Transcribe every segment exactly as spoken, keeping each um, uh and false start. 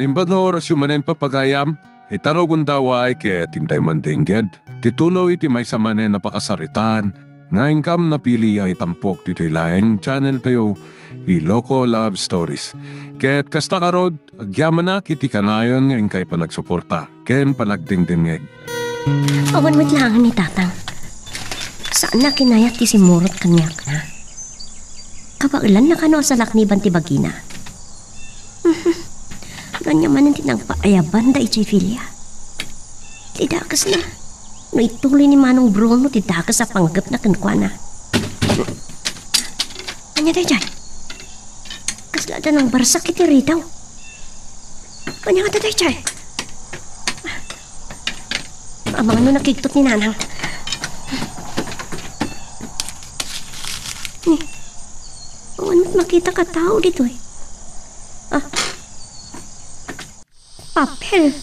Imbag nga orasyo manen, pagayam, ita no gundaway ket intay mandengngeg ti tuloy ti maysa manen a pakasaritaan nga inkam napili a itampok ditoy laeng channel tayo, Iloko Love Stories. Ket kasta ngarud, agyamanak iti kanayon nga inkay panagsuporta ken panagdengdengngeg. Awan met laeng ni Tatang. Saanna a kinayat ti simmurot kaniak, ha? Kabaelanna kano a salakniban ti bagina? Ania manen ti nangpaayaban da idiay Filia? Ti dakesna, no ituloy ni Manong Bruno ti dakes a panggepna kenkuana. Ania daydiay? Kasla adda nangbarsak iti ridaw. Ania ngata daydiay? Amangan no nakigtot ni Nanang. Ni, awan met makitak a tao ditoy. Ah. Papel.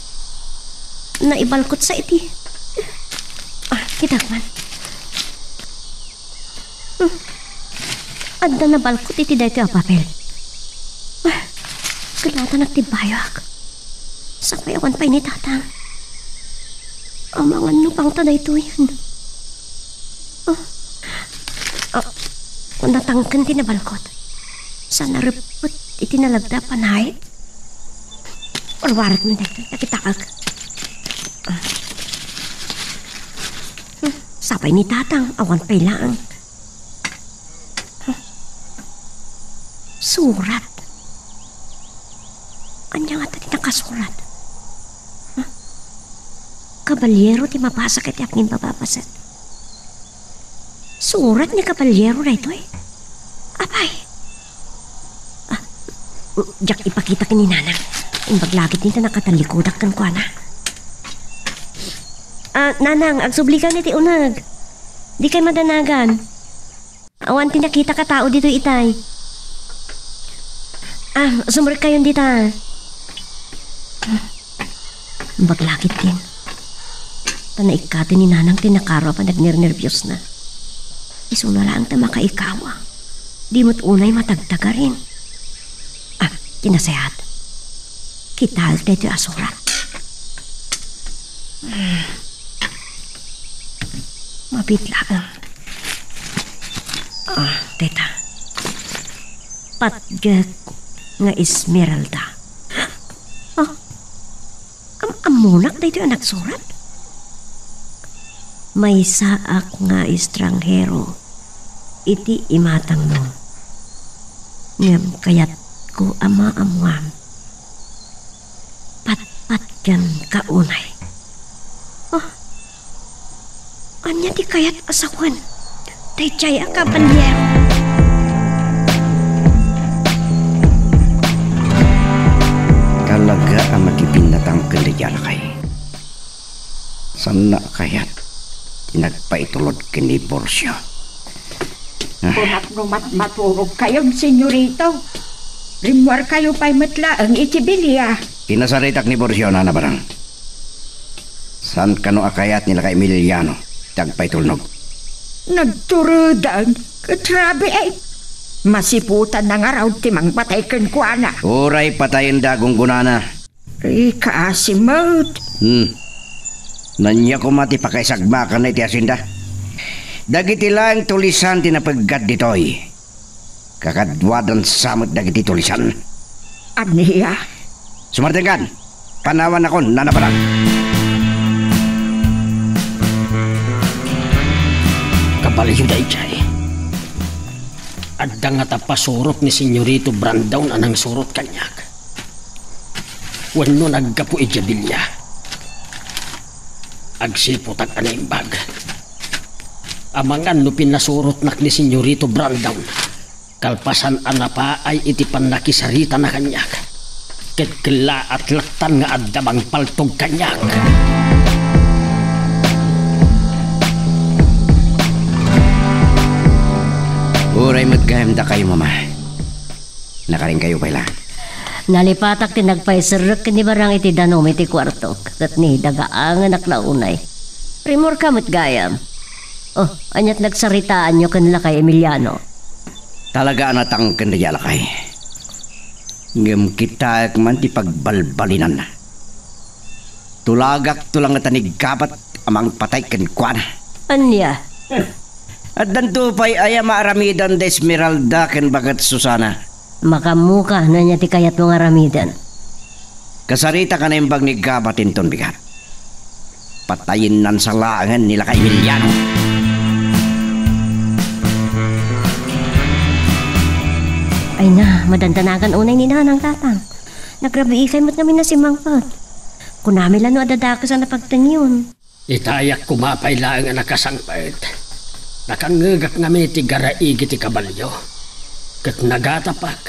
Naibalkotsa iti. Ah, kitak man. Hmm. Adda nabalkot iti daytoy a papel. Ah, kelatanak ti bayoak. Sapay awan pay ni Tatang. Amangan no pangta daytoyen. Ah. Ah, natangken ti nabalkot. Sa nareppet iti nalagda a panay. Warwaret man daytoy, nakitaak. Ah. Hmm, sapay ni Tatang, awan pay laeng. Surat. Ania ngata ti nakasurat? Huh? Kabaliero ti mabasak iti agin-bababaset. Surat ni kabaliero daytoy? Apay? Ah, diak ipakita ken ni Nanang. Imbag la ketdin ta nakatalikudak kenkuana. Ah, Nanang, agsublika iti uneg. Dikay madanagan. Awan ti nakitak a tao ditoy itay. Ah, sumrekkayon dita. Imbag la ketdin ta naikkaten ni Nanang ti nakaro a panagnernerbiosna. Isuna laeng ta makaikawa. Di met unay matagtagarin. Ah, ti nasayaat. Kitaek daytoy a surat. Hmm. Mabiit laeng. Ah, dayta. Patgek nga Esmeralda. Ah, am-ammonak daytoy a nagsurat? Maysaak nga estranghero iti imatangmo, ngem kayatko a maammuam. Patpatgem ka unay. Ah, ania ti kayat a sawen daydiay a kabaliero? Talaga a makibinnatang ken daydiay a lakay. Saanna a kayat ti nagpaitulod ken ni Porcio. Ah. Kunak no mat-, maturogkayon, senyorito. Rimmuarkayo pay met laeng iti bilia. Pinasaritak ni Porcio, Nana Barang. Saan kano a kayat ni Lakay Emiliano ti agpaitulnog? Nagturedan ket rabii. Masiputanna ngarud ti mangpatay kenkuana. Uray patayenda, gunggonana. Ay, kaasi met. Hmm. Ania koma ti pakaisagmakanna iti hacienda? Dagiti laeng tulisan ti napeggad ditoy. Kakaduadan sa met dagiti tulisan. Ania? Sumartengan! Panawannakon, Nana Barang! Kabalio daydiay. Adda ngata pasurot ni Senyorito Brandon a nangsurot kaniak? Wenno naggapu idiay bilia? Agsiputak a naimbag. Amangan no pinasurotnak ni Senyorito Brandon, kalpasan a napaay iti pannakisaritana kaniak, ket kellaat lattan nga adda mangpaltog kaniak. Uray met gayam dakayo, Mama. Nakarinkayo pay la. Nalipatak ti nagpaiserrek ken ni Barang iti danum iti kuartok, ket ni dagaangenak la unay. Rimmuarka met gayam. Oh, aniat nagsaritaanyo ken Lakay Emiliano? Talaga a natangken daydiay a lakay. Ngem kitaek man ti pagbalbalinanna. Tulagakto laeng ta ni Gabat a mangpatay kenkuana. Ania? Addanto pay aya maaramidan da Esmeralda ken baket Susana? Makaammoka no ania ti kayatmo nga aramiden. Kasarita ka naimbag ni Gabat inton bigat. Patayennan sa laengen ni Lakay Emiliano. Ay na, madandanagan unay ni Nanang, Tatang. Nagrabiikay met ngamin a simmangpet. Kunami la no adda dakes a napagtengyon. Itayak koma pay laeng a nakasangpet. Nakangngegak ngamin iti garaigi ti kabalio. Ket nagatapak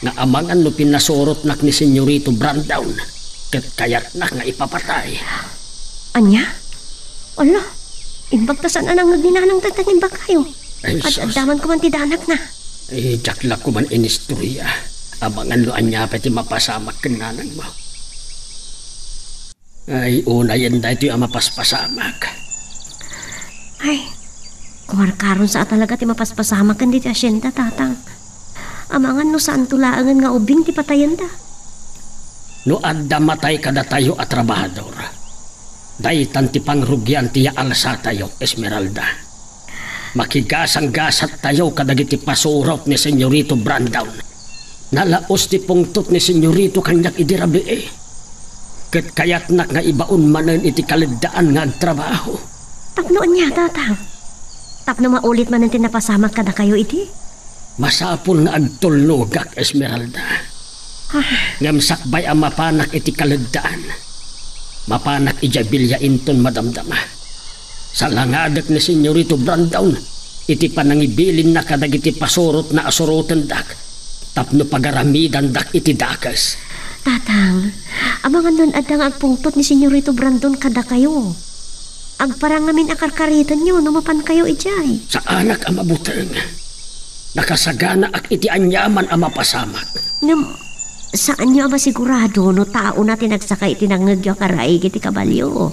nga amangan no pinasurotnak ni Senyorito Brandon, ket kayatnak nga ipapatay. Ania? Ala, imbag ta saan a nangngeg ni Nanang dayta nga imbagayo. Ay, sus. Ad-adda man koman ti danagna. Ay, diak la koman inistorya. Amangan no ania pay ti mapasamak ken nanangmo. Ay, unayen daytoy a mapaspasamak. Ay, kumarkaron sa a talaga ti mapaspasamak ken ditoy asienda, Tatang. Amangan no saanto laengen nga ubing ti patayenda. No adda matay kadatayo a trabahador, daytan ti pangrugian ti yaalsatayo, Esmeralda. Makigasanggasattayo kadagiti pasurot ni Senyorito Brandon. Nalaus ti pungtot ni Senyorito kaniak idi rabii. Ket kayatnak nga ibaon manen iti kaleddaan nga agtrabaho. Tapno ania, Tatang? Tapno maulit manen ti napasamak kadakayo idi? Masapul nga agtulnogak, Esmeralda. Ah. Ngem sakbay a mapanak iti kaleddaan, mapanak idiay bilia inton madamdama. Salangadek ni Senyorito Brandon iti panangibilinna kadagiti pasurotna a surotendak tapno pagaramidandak iti dakes. Tatang, amangan no adda nga agpungtot ni Senyorito Brandon kadakayo. Agparang ngamin a karkaritenyo no mapankayo idiay. Saanak a mabuteng. Nakasaganaak iti aniaman a mapasamak. Ngem, saanyo a masigurado no taona ti nagsakay iti nangngegyo a karaig iti kabalio?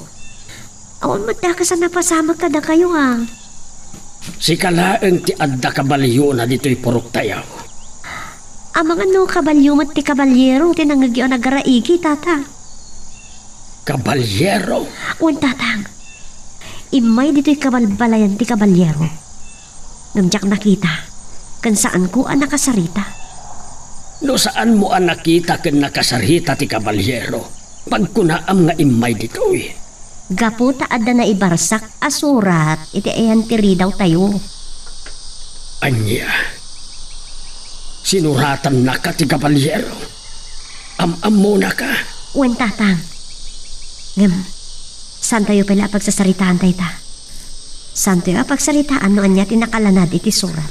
Awan met dakes a napasamak kadakayo, a. Sika laeng ti adda kabaliona ditoy puroktayo. Amangan no kabalio met ti kabalyero ti nangngegyo a nagaraigi, Tatang. Kabalyero? Wen, Tatang. Immay ditoy kabalbalayan ti kabalyero. Ngem diak nakita, ken saanko a nakasarita. No saanmo a nakita ken nakasarita ti kabalyero, pagkunaam nga immay ditoy. Gapu ta adda naibarsak a surat iti ayan ti ridawtayo. Ania? Sinuratannaka ti kabalyero? Am-ammonaka? Wen, Tatang. Ngem, saantayo pay la a pagsasaritaan dayta. Saantayo a pagsaritaan no ania ti nakalanad iti surat.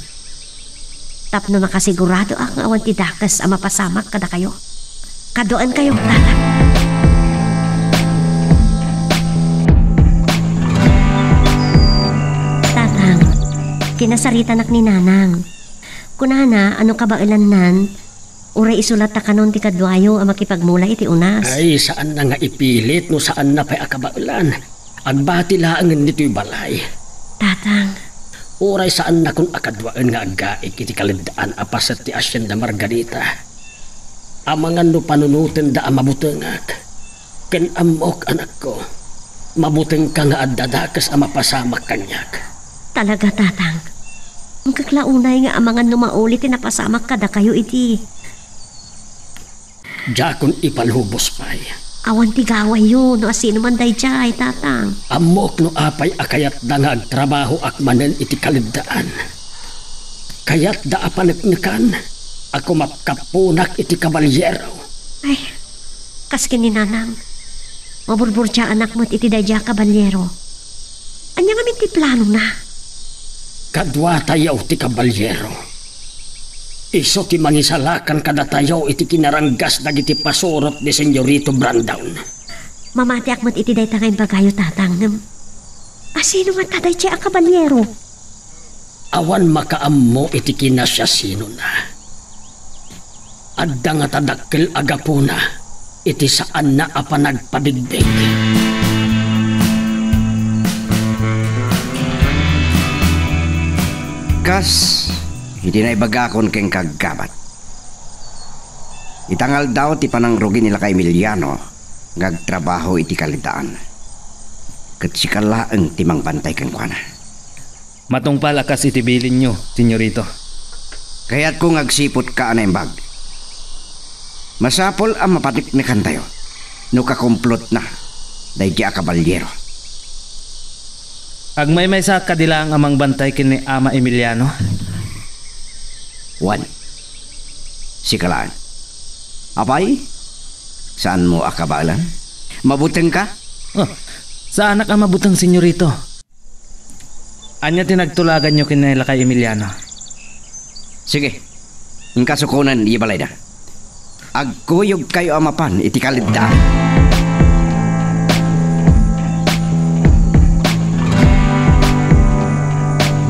Tapno makasiguradoak nga awan ti dakes a mapasamak kadakayo. Kaduaenkayo, Tatang. Tatang, kinasaritanak ni Nanang. Kunana a no kabaelannan, uray isulattakanon ti kaduayo a makipagmula iti unas. Ay, saanna nga ipilit no saanna pay a kabaelan. Agbati laengen ditoy balay. Tatang. Uray saannakon a kaduaen nga aggaig iti kaleddaan a paset ti Hacienda Margarita. Amangan no panunotenda a mabutengak. Ken ammok, anakko, mabutengka nga adda dakes a mapasamak kaniak. Talaga, Tatang. Imbag la unay nga amangan no maulit ti napasamak kadakayo idi. Diakon ipalubos pay. Awan ti gawayyo no asino man daydiay, Tatang. Ammok no apay a kayatda nga agtrabahoak manen iti kaleddaan. Kayatda a paneknekan a kumapkapponak iti kabalyero. Ay, kas ken ni Nanang, maburburdiaanak met iti daydiay a kabalyero. Ania ngamin ti planona? Kaduatayo ti kabalyero. Isu ti mangisalakan kadatayo iti kinaranggas dagiti pasurot ni Senyorito Brandon. Mamatiak met iti dayta nga imbagayo, Tatang, ngem asino ngata daydiay a kabalyero? Awan makaammo iti kinasiasinona. Adda ngata dakkel a gapuna iti saanna a panagpabigbig. Kas iti naibagakon kenka, Gabat, Ita nga aldaw ti panangrugi ni lakay Emiliano nga agtrabaho iti kaleddaan. Ket sika laeng ti mangbantay kenkuana. Matungpal a kas iti bilinyo, Senyorito. Kayatko nga agsiputka a naimbag. Masapul a mapaneknekantayo no kakumplotna daydi a kabalyero. Agmaymaysaak kadi laeng a mangbantay ken ni Ama Emiliano? Wen, sika laeng. Apay, saanmo a kabaelan? Mabutengka? Oh, saanak a mabuteng, Senyorito. Ania ti nagtulaganyo ken ni lakay Emiliano? Sige, inka sukonen iti balayda. Agkuyogkayo a mapan iti kaleddaan.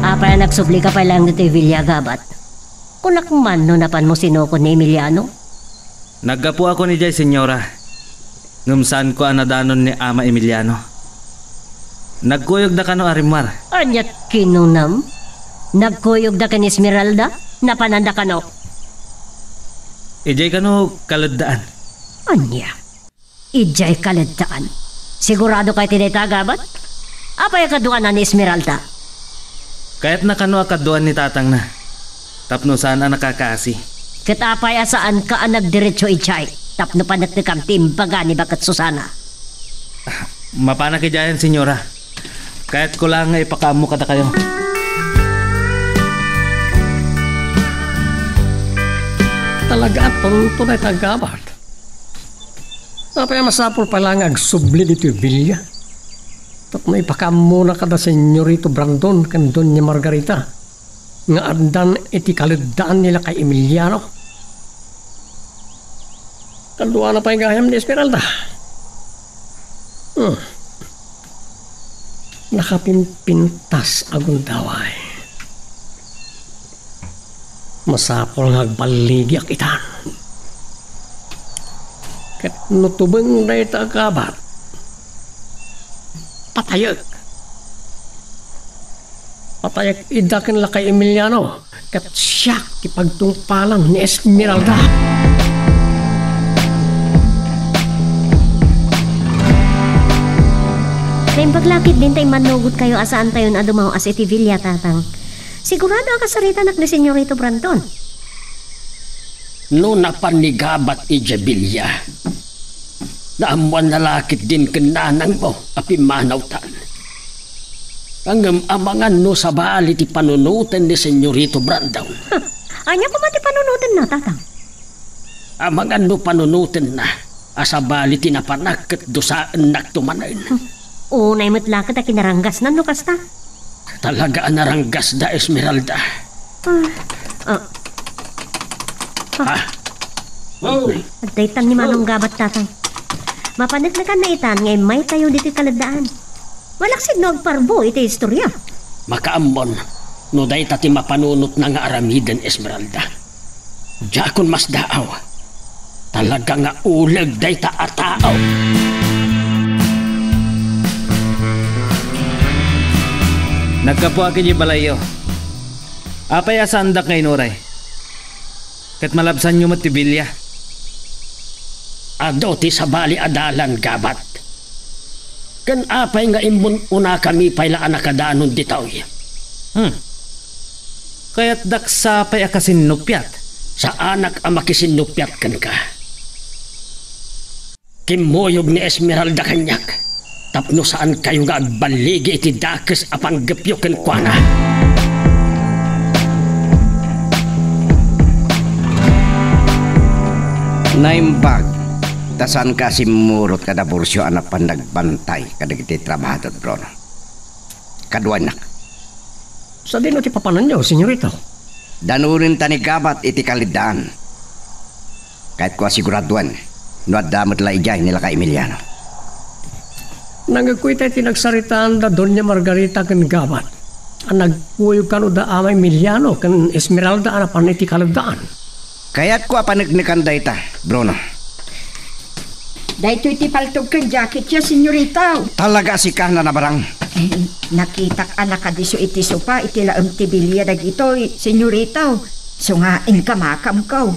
Apay a nagsublika pay laeng ditoy bilia, Gabat? Kunak man no napanmo sinukod ni Emiliano? Naggapuakon idiay, Senyora. Ngem saanko a nadanon ni Ama Emiliano. Nagkuyogda kano a rimmuar. Ania kinunam? Nagkuyogda ken Esmeralda? Napananda kano? Idiay kano kaleddaan. Ania? Idiay kaleddaan? Sigurado kayo ti dayta, Gabat? Apay a kaduanan ni Esmeralda? Kayatna kano a kaduan ni tatangna. Tapno saan a nakakaasi. Ket apay a saanka a nagdiretso idiay tapno paneknekam ti imbaga ni Baket Susana? Mapanak idiayen, Senyora. Kayatko laeng nga ipakaammo kadakayo. Talaga a tonto dayta, Gabat. Apay a masapul pay laeng nga agsubli ditoy bilia tapno ipakaammona kada Senyorito Brandon ken Doña Margarita nga addan iti kaleddaan ni lakay Emiliano? Kaduana pay gayam ni Esmeralda. Hmm. Nakapimpintas a gundaway. Masapul nga agballigiak itan. Ket no tubeng dayta a Gabat, patayek. Patayek ida ken lakay Emiliano, ket siak ti pagtungpalan ni Esmeralda. Naimbag la ketdin ta immannugotkayo a saantayon a dumaw-as iti bilia, Tatang. Sigurado a kasaritanak ni Senyorito Brandon. No napan ni Gabat idiay bilia, naammoanna la ketdin ken nanangmo a pimmanawtan. Ngem amangan no sabali ti panunoten ni Senyorito Brandon. Huh, ania koma ti panunotenna, Tatang? Amangan no panunotenna a sabali ti napanak ket dusaennakto manen. Unay met la ket a kinaranggasna no kasta. Talaga a naranggasda, Esmeralda. Ah, ah. Ah. Ah. Adda itan ni Manong Gabat, Tatang. Mapaneknekanna itan nga immaytayo ditoy kaleddaan. Malaksid no agparbo iti istoria. Makaammon no dayta ti mapanunotna nga aramiden, Esmeralda. Diakon masdaaw. Talaga nga uleg dayta a tao. Naggapuak idiay balayyo. Apay a saandak nga inuray? Ket malabsanyo met ti bilia. Adu ti sabali a dalan, Gabat. Ken apay nga immun-unakami pay la a nakadanon ditoy? Hmm. Kayatdak sapay a kasinnuppiat? Saanak a makisinnupiat kenka. Kimmuyog ni Esmeralda kaniak tapno saankayo nga agballigi iti dakes a panggepyo kenkuana. Naimbag, ta saanka a simmurot kada Burcio a napan nagbantay kadagiti trabahador, Bruno. Kaduanak. Sadino ti papananyo, Senyorito? Danonenta ni Gabat iti kaleddaan. Kayatko a siguradoen no adda met la idiay ni lakay Emiliano. Nangngegko itay ti nagsaritaanda Doña Margarita ken Gabat a nagkuyog kano da Ama Emiliano ken Esmeralda a napan iti kaleddaan. Kayatko a paneknekan dayta, Bruno. Daytoy ti paltog ken jacketyo, Senyorito. Talaga a sika, Nana Barang. Eh, nakitak a nakadiso iti sopa iti laem ti bilia dagitoy, Senyorito. Isu nga inka makamko.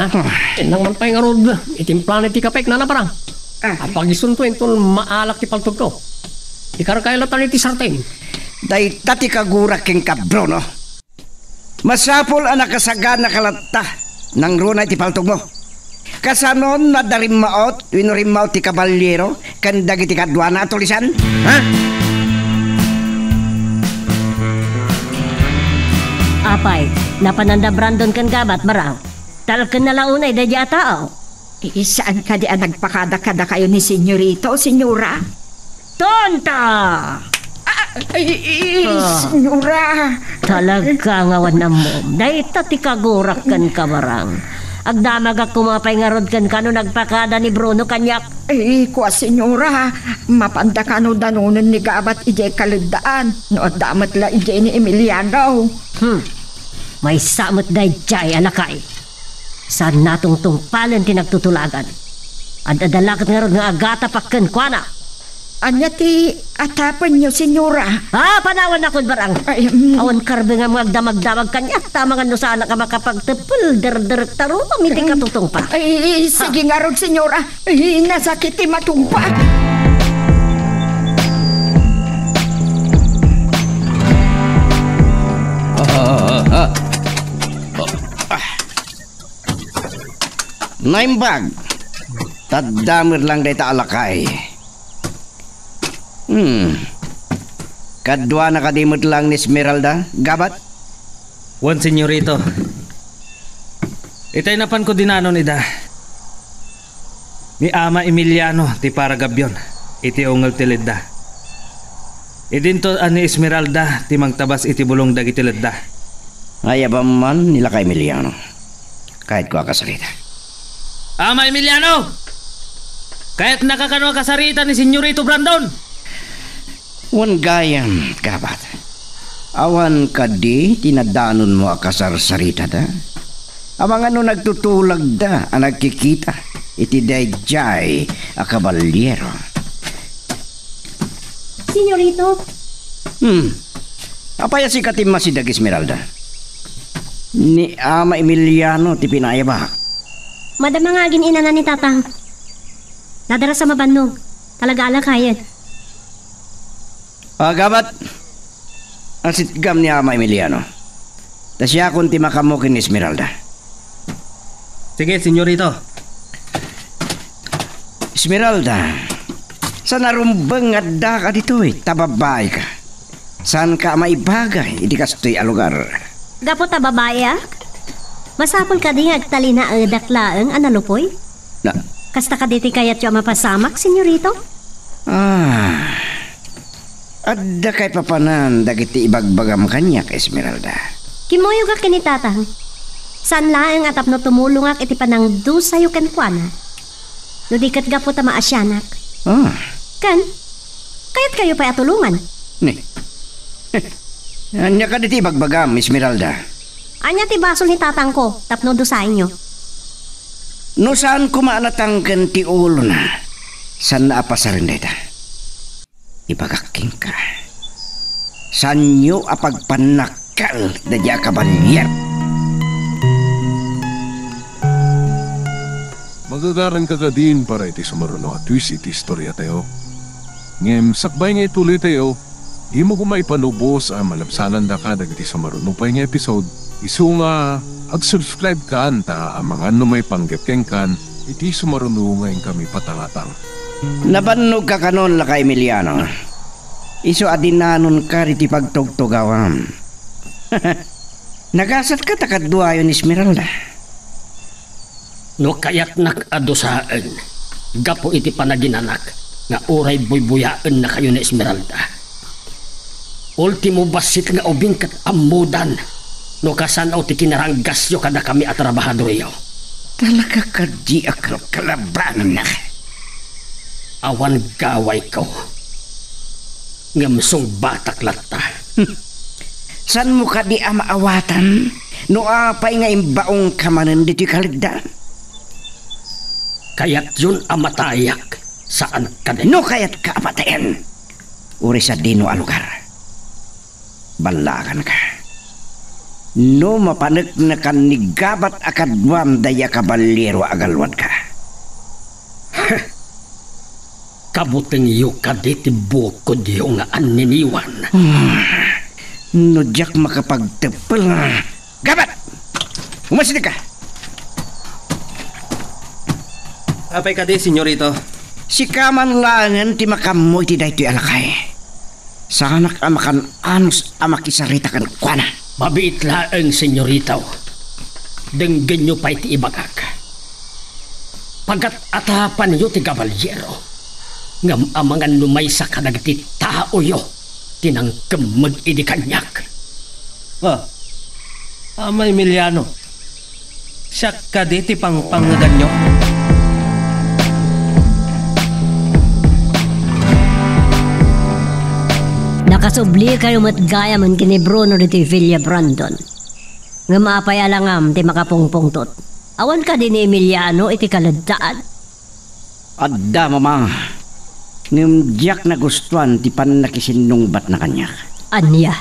Ah, nang man pay ngarud, itimplana ti kapek, nana Barang. Ah. Apagisunto inton maalak ti paltogko. Ikarkay latta iti sarteng. Dayta ti kagurak kenka, Bruno. Masapul a nakasaganaka latta nangruna iti paltogmo. Kasanon no adda rimmaot wenno rimmaot ti kabaliero ken dagiti kaduana a tulisan? Ha? Apay, napananda Brandon ken Gabat, Barang? Talkenna la unay daydiay a tao. Eh, saan kadi a nagpakada kadakayo ni Senyorito, Senyora? Tonta! Ah, ay, ay, Ah. Senyora. Talaga nga awan ammom. Dayta ti kagurak kenka, Barang. Agdamagak koma pay ngarud kenka no nagpakada ni Bruno kaniak. Ay, kua, Senyora, mapanda kano danonen ni Gabat idiay kaleddaan no adda met la idiay ni Emiliano. Hmm. Maysa met daydiay a lakay. Saan natungtungpalen ti nagtutulagan. Ad-adda la ket ngarud nga agatapak kenkuana. Ania ti atapenyo, Senyora? Ah, panawanakon, Barang. Ay, mm. Awan karbengam nga agdamagdamag kaniak, ta amangan no saanak a makapagteppel, derderekta ruam iti Mm. katutungpa. Ay, sige ngarud, Senyora. Ay, nasakit ti matungpa. Ah, ah, ah, ah. Ah. Naimbag. Tadda met lang dayta a lakay. Hmm. Kaduana kadi met lang ni Esmeralda, Gabat? Wen, Senyorito. Itay napanko dinanon ida. Ni Ama Emiliano ti paragabyon iti ungel ti ledda. Idinto a ni Esmeralda ti mangtabas iti bulong dagiti ledda. Ayabam man ni Lakay Emiliano. Kayatko a kasarita. Ama Emiliano! Kayatnaka kano a kasarita ni Senyorito Brandon? Wen gayam, Gabat. Awan kadi ti nadanonmo a kasarsaritada? Amangan no nagtutulagda a nagkikita iti daydiay a kabaliero. Senyorito. Hmm. Apay a sika ti masideg, Esmeralda? Ni Ama Emiliano ti pinaayabak. Madama nga agin-inana ni Tatang. Nadarasam a bannog. Talaga a lakayen. Ah, Gabat. Asitgam ni Ama Emiliano. Ta siakon ti makaammo ken ni Esmeralda. Sige, Senyorito. Esmeralda, saan a rumbeng nga addaka ditoy, ta babaika. Saanka a maibagay iti kastoy a lugar. Gapu ta babaiak? Masapul kadi nga agtalinaedak laeng a nalupoy? Na- Kasta kadi ti kayatyo a mapasamak, Senyorito? Ah. Adda kaipapanan dagiti ibagbagam kaniak, Esmeralda. Kimmuyogak ken ni Tatang. Saan laeng a tapno tumulongak iti panangdusayo kenkuana. No di ket gapu ta maasianak. Ah. Ken, kayatkayo pay a tulongan. Ni. Ania kadi ti ibagbagam, Esmeralda? Ania ti basol ni tatangko tapno dusaenyo? No saan koma a natangken ti ulona, saanna a pasaren dayta. Ibagak kenka, saanyo a pagpannakkel daydiay a kabalier. Magagaranka kadin para iti sumaruno a twist iti istoriatayo. Ngem sakbay nga ituloytayo, dimo koma ipanubos a malabsanandaka dagiti sumaruno pay nga episode, isu nga ag-subscribe kan ta amangan no maipanggep kenkan iti sumaruno nga inkami patangatang. Nabannogka kanon, Lakay Emiliano. Isu a dinanonka iti pagtugtugawam. Nagasatka ta kaduayo ni Esmeralda. No kayatnak a dusaen gapu iti panaginanak nga uray buybuyaennakayo ni Esmeralda, ultimo bassit nga ubing ket ammodan no kasano ti kinaranggasyo kadakami a trabahadoryo. Talaga kadi a kalkalabanannak. Awan gawayko, ngem sungbatak latta. Saanmo kadi a maawatan no apay nga imbaongka manen ditoy kaleddaan? Kayatyon a matayak, saan kadi? No kayatka a patayen, uray sadino a lugar, ballaganka. No mapaneknekan ni Gabat a kaduam daydi a kaballiero a agalwadka. Kabutengyo kadi ti bukodyo nga anniniwan. Hmm. No diak makapagteppel, Gabat! Umasdeka! Apay kadi, senyorito? Sika man laengen ti makaammo iti daytoy a lakay. Saanak a makan-anus a makisarita kenkuana. Mabiit laeng, senyorito. Denggenyo pay ti ibagak. Pagat-atapanyo ti kaballiero. Ngem amangan no maysa kadagiti taoyo ti nangkemmeg idi kaniak. Ah, Ama Emiliano, siak kadi ti pangpangeganyo? Nakasublikayo met gayam ken ni Bruno ditoy Villa Brandon. Ngem apay a langam ti makapungpungtot? Awan kadi ni Emiliano iti kaleddaan? Adda, Mama. Ngem diak nagustuan ti pannakisinnungbatna kaniak. Ania?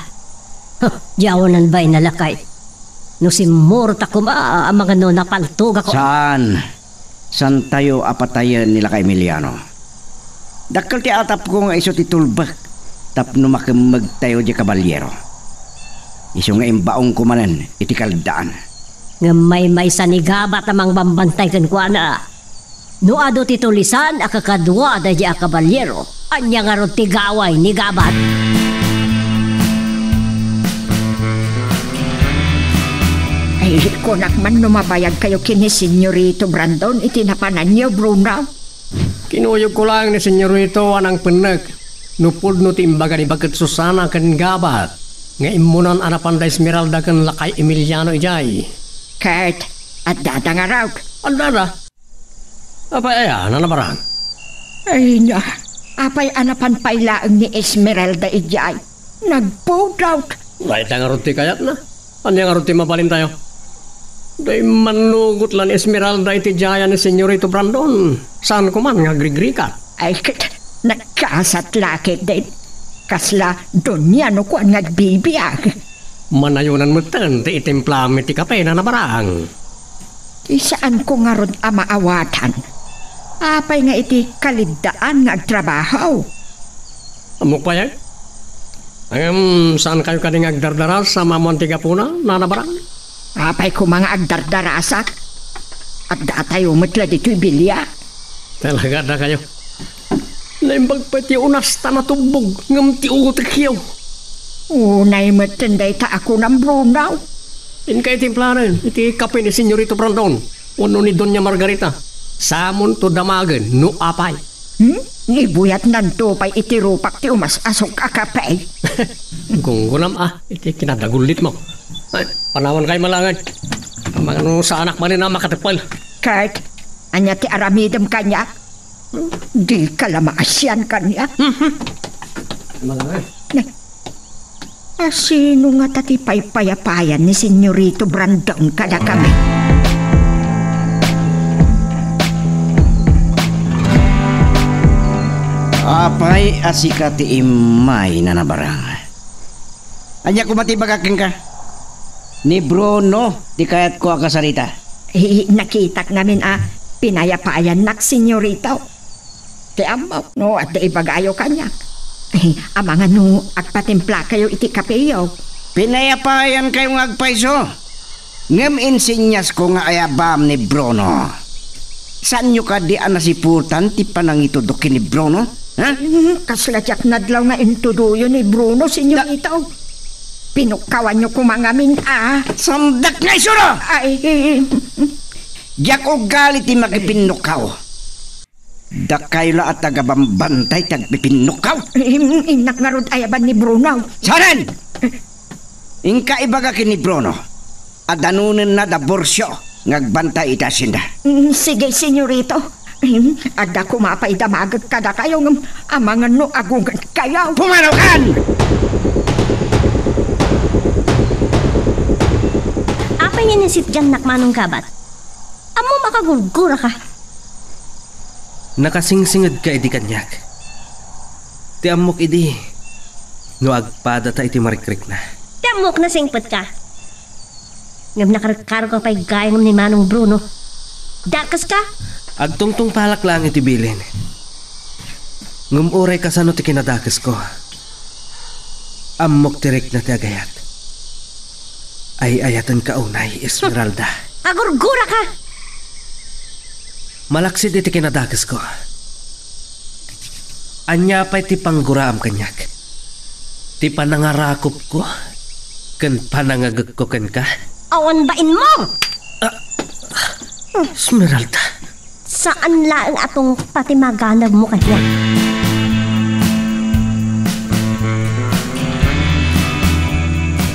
Huh, di awanan bain a lakay. No simmurota koma, amangan no napaltogak. Saan. Saantayo a patayen ni Lakay Emiliano. Dakkel ti atapko nga isu ti tulbek tapno makemmegtayo diay kaballiero. Isu nga imbaongko manen iti kaleddaan. Ngem maymaysa ni Gabat a mangbambantay kenkuana. No adu ti tulisan a kakadua daydi a kaballiero, ania ngarud ti gaway ni Gabat? Ay, kunak man no mabayagkayo ken ni Senyorito Brandon iti napananyo, Bruno. Kinuyogko laeng ni Senyorito a nangpennek no pudno ti imbaga ni Baket Susana ken Gabat nga immunan a napan da Esmeralda ken Lakay Emiliano idiay. Ket, addada ngarud? Addada. Apay aya, Nana Barang? Ay na, apay a napan pay laeng ni Esmeralda idiay? Nagpudot. Dayta ngarud ti kayatna. Ania ngarud ti mabalintayo? Dayta mannugot la ni Esmeralda iti dayta ni Senyorito Brandon. Saanko man nga agrigrikat? Ay, ket, nagkasat la ketdin. Kasla donia no kuan nga agbibiag. Manayonan metten ti itimplaam iti kape, Nana Barang. Ti saanko ngarud a maawatan. Apay nga iti kaleddaan nga agtrabaho? Ammok pay, eh. Ngem, saankayo kadi nga agdardarasa a maamuan ti gapuna, Nana Barang? Apay koma nga agdardarasak? Addatayo met la ditoy bilia. Talaga, addakayo. Naimbag pay ti unasta a natubbog ngem ti utekyo. Unay metten dayta a kunam, Bruno. Inka itimplanen iti kape ni Senyorito Brandon wenno ni Doña Margarita. Samonto damagen no apay. Hmm? Ibuyatnanto pay iti rupak ti umas-asok a kape. Gunggonam a iti kinadagullitmo. Ay, panawankayo manen. Amangan no saanak manen a makateppel. Kurt, ania ti aramidem kaniak? Dika la maasian kaniak. Mhm. Malangan. Ne. A sino ngata ti paypayapayan ni Senyorito Brandon kadakami? Apay a sika ti immay, Nana Barang? Ania koma ti ibagak kenka? Ni Bruno ti kayatko a kasarita. Eh, nakitak ngamin a pinayapayannak, Senyorito. Ti ammok no adda ibagayo kaniak. Eh, amangan no agpatimplakayo iti kapeyo. Pinayapayankayo nga agpayso. Ngem insenyasko nga ayabam ni Bruno. Saanyo kadi a nasiputan ti panangitudok ken ni Bruno? Ha? Hmm, kasla diak nadlaw nga intudoyo ni Bruno, Senyorito. Pinukkawanyo koma ngamin a. Saandak nga isuro! Ay. Diak ugali ti makipinnukkaw. Dakayo la a tagabambantay ti agpipinnukkaw. Im-, innak ngarud ayaban ni Bruno. Saan? Inka ibaga ken ni Bruno a danonenna da Borcio nga agbantay iti hacienda. Mm, sige, Senyorito. Im, adda koma pay damagek kadakayo ngem amangan no agugatkayo. Pumanaw kan! Apay nga inisitgannak, Manong Gabat? Ammom a kagurguraka. Nakasingsingedka idi kaniak. Ti ammok idi, no agpadata iti marikrikna. Ti ammok, nasingpetka. Ngem nakarkargo pay gayam ni Manong Bruno. Dakeska? Agtungtungpalak laeng iti bilin. Ngem uray kasano ti kinadakesko, ammok ti rikna ti agayat. Ay-ayatenka unay, Esmeralda. Agurguraka! Malaksid iti kinadakesko. Ania pay ti pangguraam kaniak? Ti panangarakupko ken panangagekko kenka? Awan bainmo! Ah, Esmeralda. Saan laeng a tungpa ti maganabmo kaniak.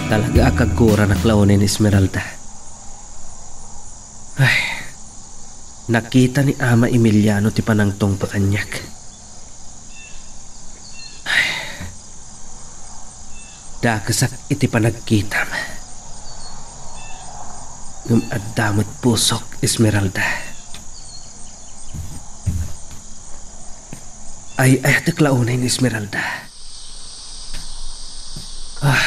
Talaga a kaguranak laonen, Esmeralda. Ay, nakita ni Ama Emiliano ti panangtungpa kaniak. Dakesak iti panagkitam. Ngem adda met pusok, Esmeralda. Ay-ayatek la unay ni Esmeralda. Ah.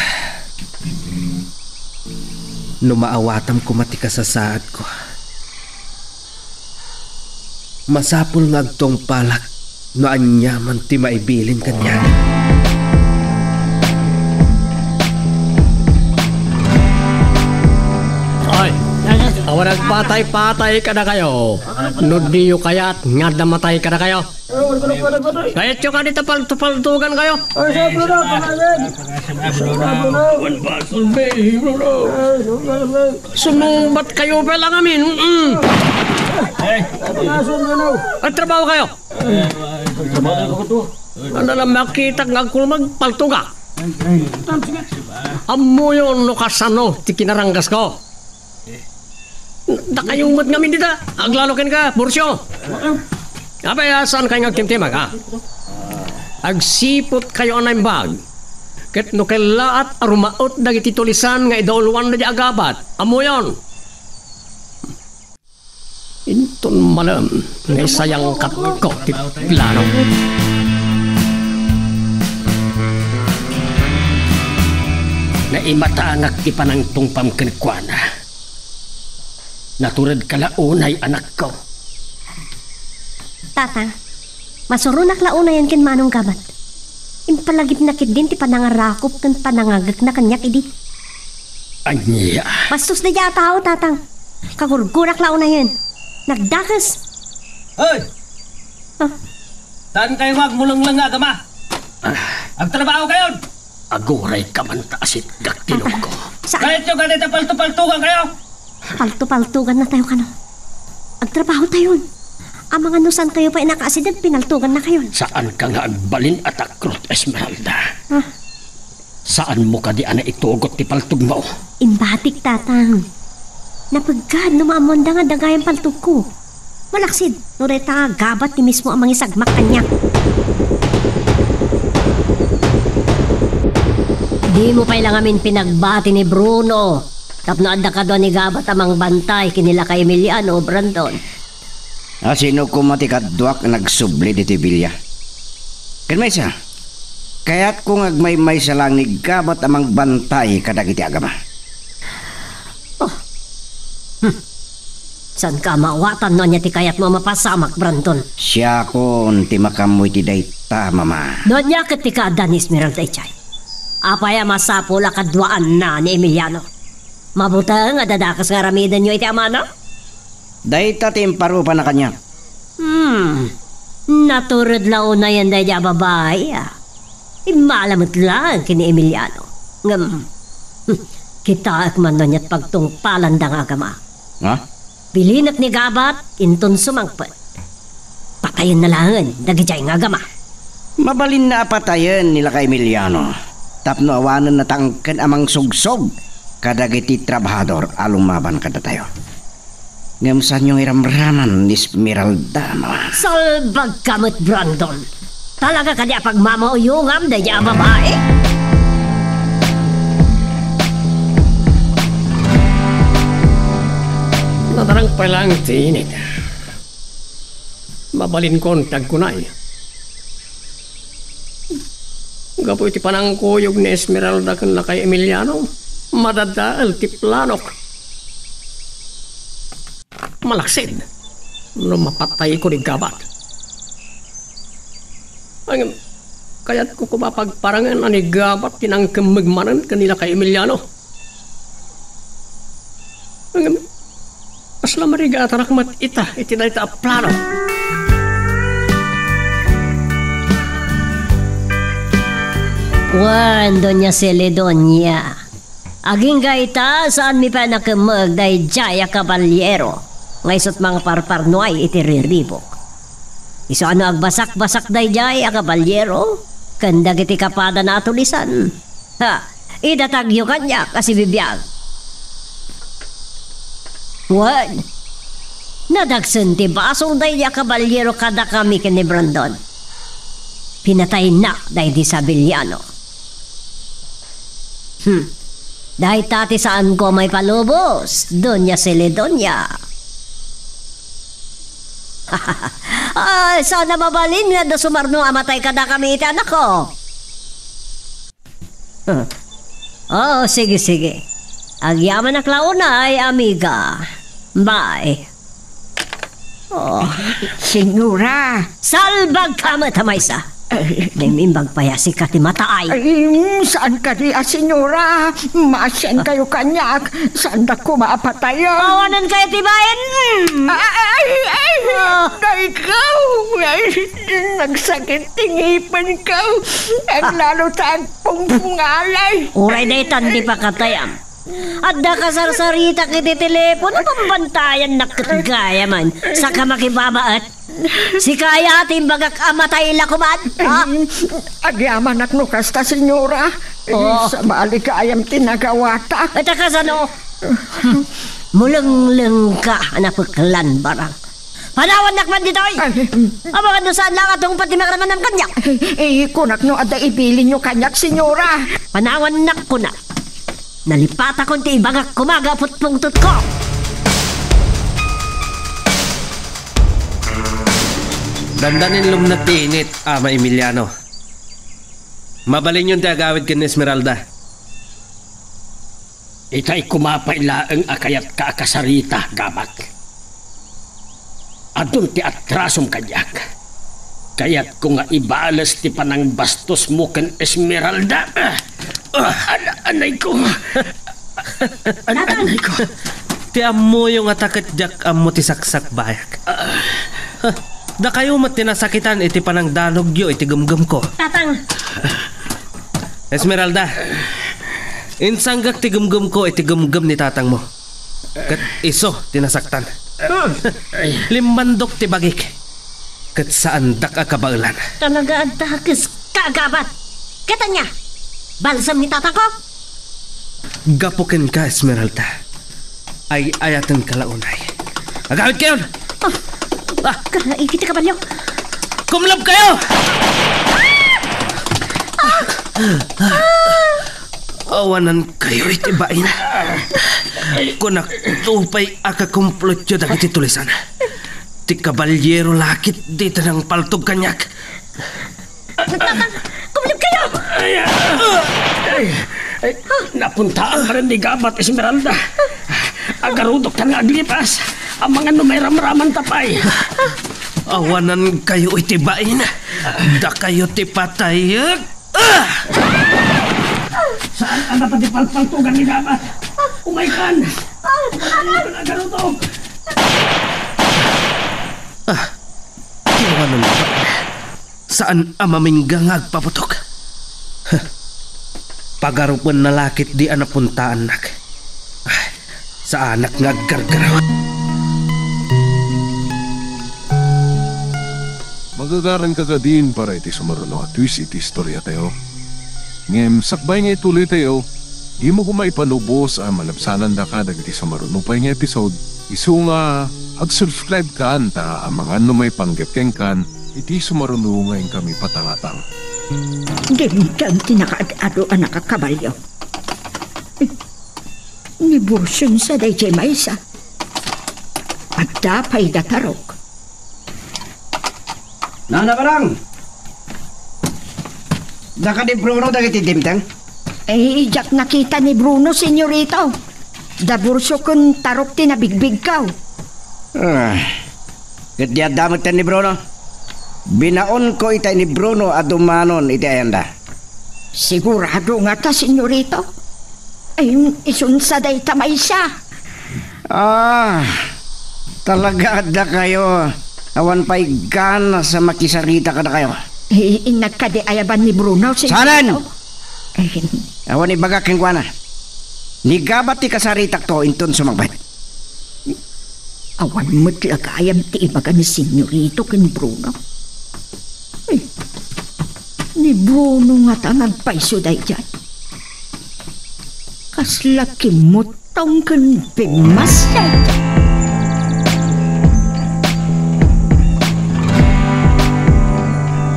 No maawatam koma ti kasasaadko, masapul nga agtungpalak no aniaman ti maibilin kaniak. Ay, awan agpatay-patay kadakayo. No diyo kayat nga adda matay kadakayo. Kayatyo kadi ta paltupaltugan kayo? Sumungbat kayo pa lang amin. Mm. Agtrabaho kayo. Ano lang makitak nga agkulmag, paltuga. Ammoyon no kasano ti kinaranggasko. Dakayo met ngamin dita, aglalo kenka, Murcio. Apay a saan kayo nga agtimtimag, a? Agsiput kayo a naimbag. Ket no kellaat a rumaut dagiti tulisan nga idauluan daydi agabat, ammoyon. Inton malem nga isayangkatko ti plano. Naimatangak ti panangtungpam kenkuana. Naturedka la unay, anakko. Tatang, masuronak la unayen ken Manong Gabat. Impalagipna ketdin ti panangarakup ken panangagekna kaniak idi. Ania? Bastos daydi a tao, Tatang. Kagurgurak la unayen. Nagdakes. Hoy! Ah. Saan kayo nga agmulengleng nga agama? Ah. Agtrabaho kayon! Agurayka man ta asitgak ti noko. Saan? Kayatyo kadi ta paltupaltugan kayo? Paltupaltugan na tayo kano. Agtrabaho tayon. Amangan no saan kayo pay nakaasideg, pinaltugan na kayon. Saanka nga agbalin a takrot, Esmeralda. Ah. Saanmo kadi a naitugot ti paltugmo? Imbatik, Tatang. Napeggad no maammoanda nga dagayam paltugko. Malaksid, no dayta gabat ti mismo a mangisagmak kaniak. Dimo pay la ngamin pinagbati ni Bruno tapno adda kadua ni Gabat a mangbantay ken ni Lakay Emiliano, Brandon. A sino koma ti kaduak a nagsubli ditoy bilia? Ken maysa, kayatko nga agmaymaysa laeng ni Gabat a mangbantay kadagiti agama. Oh. Hmm. Saanka a maawatan no ania ti kayatmo a mapasamak, Brandon? Siakon ti makaammo iti dayta, Mama. No ania ket ti kaadda ni Esmeralda idiay? Apay a masapul a kaduaanna ni Emiliano? Mabuteng a dadakes nga aramidenyo iti amana? Dayta ti imparupana kaniak. Hmm. Natured la unayen daydi a babai, a. Immala met laeng ken ni Emiliano. Ngem, hmm, kitaek man no aniat pagtungpalanda nga agama. Ha? Bilinek ni Gabat, inton sumangpet. Patayenna laeng dagidiay nga agama. Mabalinna a patayen ni Lakay Emiliano tapno awanen natangken a mangsugsog kadagiti trabahador a lumaban kadatayo. Ngem saanyo nga iramraman ni Esmeralda, Mama? Salbagka met, Brandon. Talaga kadi a pagmamauyongam daydi a babai? Nadarang pay laeng ti init. Mabalinkon ti agkunay. Gapu iti panangkuyog ni Esmeralda ken Lakay Emiliano, madadael ti planok. malaksid no mapatayko ni Gabat. Ngem, kayatko koma pagparangen a ni Gabat ti nangkemmeg manen ken ni Lakay Emiliano. Ngem, kasla marigatanak met ita iti dayta a plano. Wen, Doña Celedonia, agingga ita, saanmi pay a nakemmeg daydiay a kabalyero nga isut' mangparparnuay iti riribuk. Isu a no agbasakbasak daydiay a kabalyero ken dagiti kapadana a tulisan, ha, idatagyo kaniak a sibibiag. Wen, nadagsen ti basol daydiay a kabalyero kadakami ken ni Brandon. Pinatayna daydi Sabiliano. Hmm. Dayta ti saanko a maipalubos, Doña Celedonia. Ay, saan a mabalin nga adda sumarno a matay kadakami iti anakko. Huh. Oh, sige, sige. Agyamanak la unay, amiga. Bye. Oh. Senyora. Salbagka met a maysa. Ay. Naimbag pay a sika ti mataay. Ay, mm, saan kadi a senyora? Maasiankayo kaniak. Saandak koma a patayen. Awanenkayo ti bain. Mm. Ay, ay, ay. Ah. Daykaw. Ay, nagsakit ti ngipenko. Aglalo ta agpungpungalay. Uray daytan ti pakatayam. Adda kasarsaritak iti telepono, pambantayannak ket gayamen. Saka makibabaet. Sika aya ti imbagak a matay la koman, ha? Agyamanak no kasta, senyora. Oo. Sabali gayam ti nagawatak. Ita kasano? Mulenglengka a napeklan, barang. Panawannak man ditoy! Ay. Amangan no saan la nga tungpal ti makaramannam kaniak. Eh, eh, kunak no adda ibilinyo kaniak, senyora. Panawannak, kunak. Nalipatakon ti ibagak koma nga putpungtotko. Dandanin lumned ti init, Ama Emiliano. Mabalinyon ti agawid ken ni Esmeralda. Itay koma pay laeng a kayatka a kasarita, Gabat. Adun ti atrasom kaniak. Kayatko nga ibales ti panangbastosmo ken Esmeralda. Ah, ana-, anayko. An-, Tatang! Anayko. Ti ammoyo ngata ket diak ammo ti saksakbayak. Ah. Dakayo met ti nasakitan iti panangdanogyo iti gemgemko. Tatang! Esmeralda, insanggak ti gemgemko iti gemgem ni tatangmo. Ket isu ti nasaktan. Limmandok ti bagik, ket saandak a kabaelan. Talaga adda kes kagabat. Ket ania? Balsam ni tatangko? Gapu kenka, Esmeralda. Ay-ayatenka la unay. Agawidkayon! Ah! Ah! Ka-, iti kabalyo. Kumlebkayo! Ah! Ah! Awanankayo iti bain. Kunakto pay a kakumplotyo dagiti tulisan. Ti kabalyero la ketdi ti nangpaltog kaniak. Tatang, kumlebkayo! Ay, ah. Ay, ay, napuntaan pa rin ni Gabat, Esmeralda. Agarudoktan nga aglipas. Amangan no mairamramanta pay. Awanankayo iti bain. Dakayo ti patayek. Ah! Saan a napatipalpaltugan ni Gabat? Umaykan! Umaykan, agarudok! Ah, awananka. Saan a mamingga nga agpaputok. Huh. Pagarupenna la ketdi a napuntaannak. Ah, saanak nga aggargaraw. Magagaranka kadin para iti sumaruno a twist iti istoriatayo. Ngem sakbay nga ituloytayo, dimo koma ipalubos a malabsanandaka dagiti sumaruno pay nga episode, isu nga ag-subscribe kan ta amangan no maipanggep kenkan iti sumaruno nga inkami patangatang. Dimteng ti nakaad-ado a nakakabalyo. Ni Bursion sa dayjay maysa. Adda pay da tarok. Nana, barang! Daka ni Bruno dagiti dimteng? Eh, diak nakita ni Bruno, senyorito. Da Burso ken tarok ti nabigbigko. Ah, ket di adda metten ni Bruno? Binaonko itay ni Bruno a dumanon iti ayanda. Sigurado ngata, senyorito? Ay, isunsa dayta maysa? Ah, talaga adda kayo. Awan pay gana sa makisarita kadakayo. Eh, innak kadi ayaban ni Bruno, senyorito? Saan? Ay, awan ibaga kenkuana. Ni Gabat ti kasaritakto inton sumangpet. Awan met la gayam ti ibaga ni Senyorito ken Bruno. Eh, ni Bruno ngata nagpayso daydiay. Kasla kimuttong ken bimmas daydiay.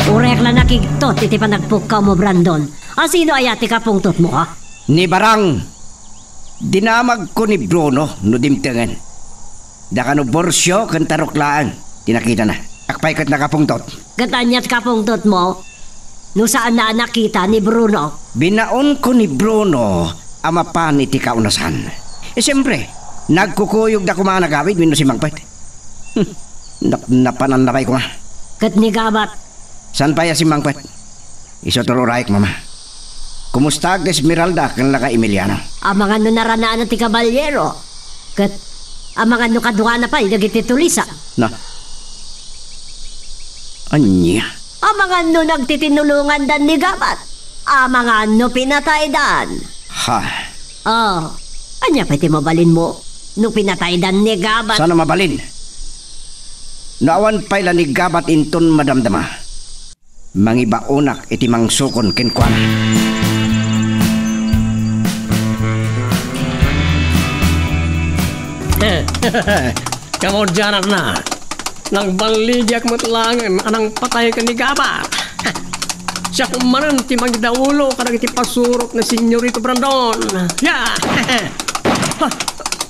Uray la nakigtot iti panagpukkawmo, Brandon. A, sino aya ti kapungtotmo, ha? Ni Barang. Dinamagko ni Bruno no dimtengen. Dakano Borcio ken Tarok laeng ti nakitana. Siak pay ket nakapungtot. Ket ania ti kapungtotmo no saanna a nakita ni Bruno? Binaonko ni Bruno a mapan iti kaunasan. E, siempre, nagkukuyogda koma a nagawid wenno simmangpet. Hmm, nap-, napananna pay koma. Ket ni Gabat? Saan pay a simmangpet? Isu ti urayek, Mama. Kumusta Agda Esmeralda ken Laka Emiliano? Amangan no naranaanna ti kabalyero. Ket amangan no kaduana pay dagiti tulisan. Na. Ania? Amangan no nagtitinulonganda ni Gabat. Amangan no pinataydan. Ha? Oh, ania pay ti mabalinmo no pinataydan ni Gabat? Saan a mabalin? No awan pay la ni Gabat inton madamdama, mangibaonak iti mangsukon kenkuana. Kamaudianakna, nagballigiak met laengen a nangpatay ken ni Gabat. Siak manen ti mangidaulo kadagiti pasurot ni Senyorito Brandon. Ya!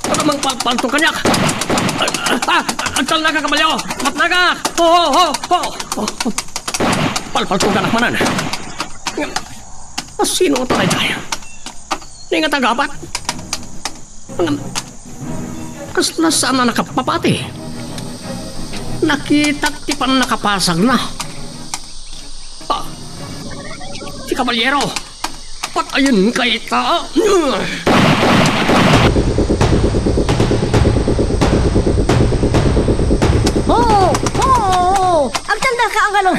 Ano mang palpalto kaniak? Ah! Agtalnaka, kabalyo! Matnaka! Ho, ho, ho, ho! Palpaltuganak manen. Asino nga tayo? Ni nga tagabat? Ngem, kasla saan a nakapapati? Nakitak ti pannakapasagna. Ah, ti kabalyero, patayen kayta. Oo, oo, oo. Agtalnaka, Angalo.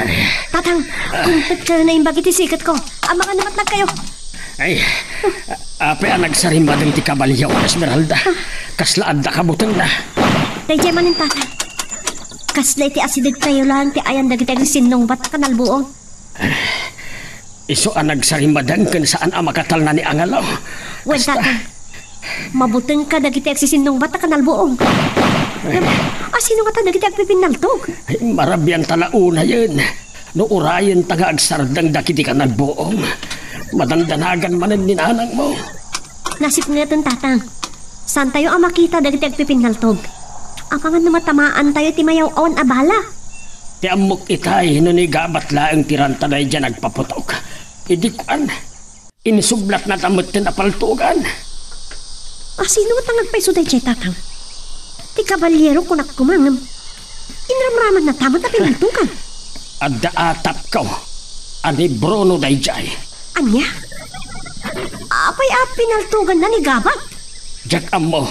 Tatang, kumpet ka naimbag iti siketko. Amangan no matnag kayo. Ay, apay a nagsarimmadeng ti kabalyo, Esmeralda. Kasla adda kabutengna. Daydiay manen, Tatang. Kasla iti asidegtayo laeng ti ayan dagiti agsinnungbat a kanalbuong. Isu a nagsarimmadeng ken saan a makatalna ni Angalo. Wen, Kasta. Tatang, mabutengka dagiti agsisinnungbat a kanalbuong. Ngem, asino ngata dagiti agpipinnaltog? Ay, marabian ta la unayen. No urayenta nga agsardeng dagiti kanalbuong, madandanagan manen ni nanangmo. Nasipngeten, Tatang. Saantayo a makita dagiti agpipinnaltog. Amangan no matamaantayo ti mayaw-awan a bala. Ti ammok itay no ni Gabat laeng ti ranta daydiay nagpaputok. Idi kuan, insublatnata metten a paltugan. Asino met a nagpayso daydiay, Tatang? Ti kabalyero kunak koma ngem inramramannata met a pinaltugan. Adda atapko a ni Bruno daydiay. Ania? Apay a pinaltuganna ni Gabat? Diak ammo.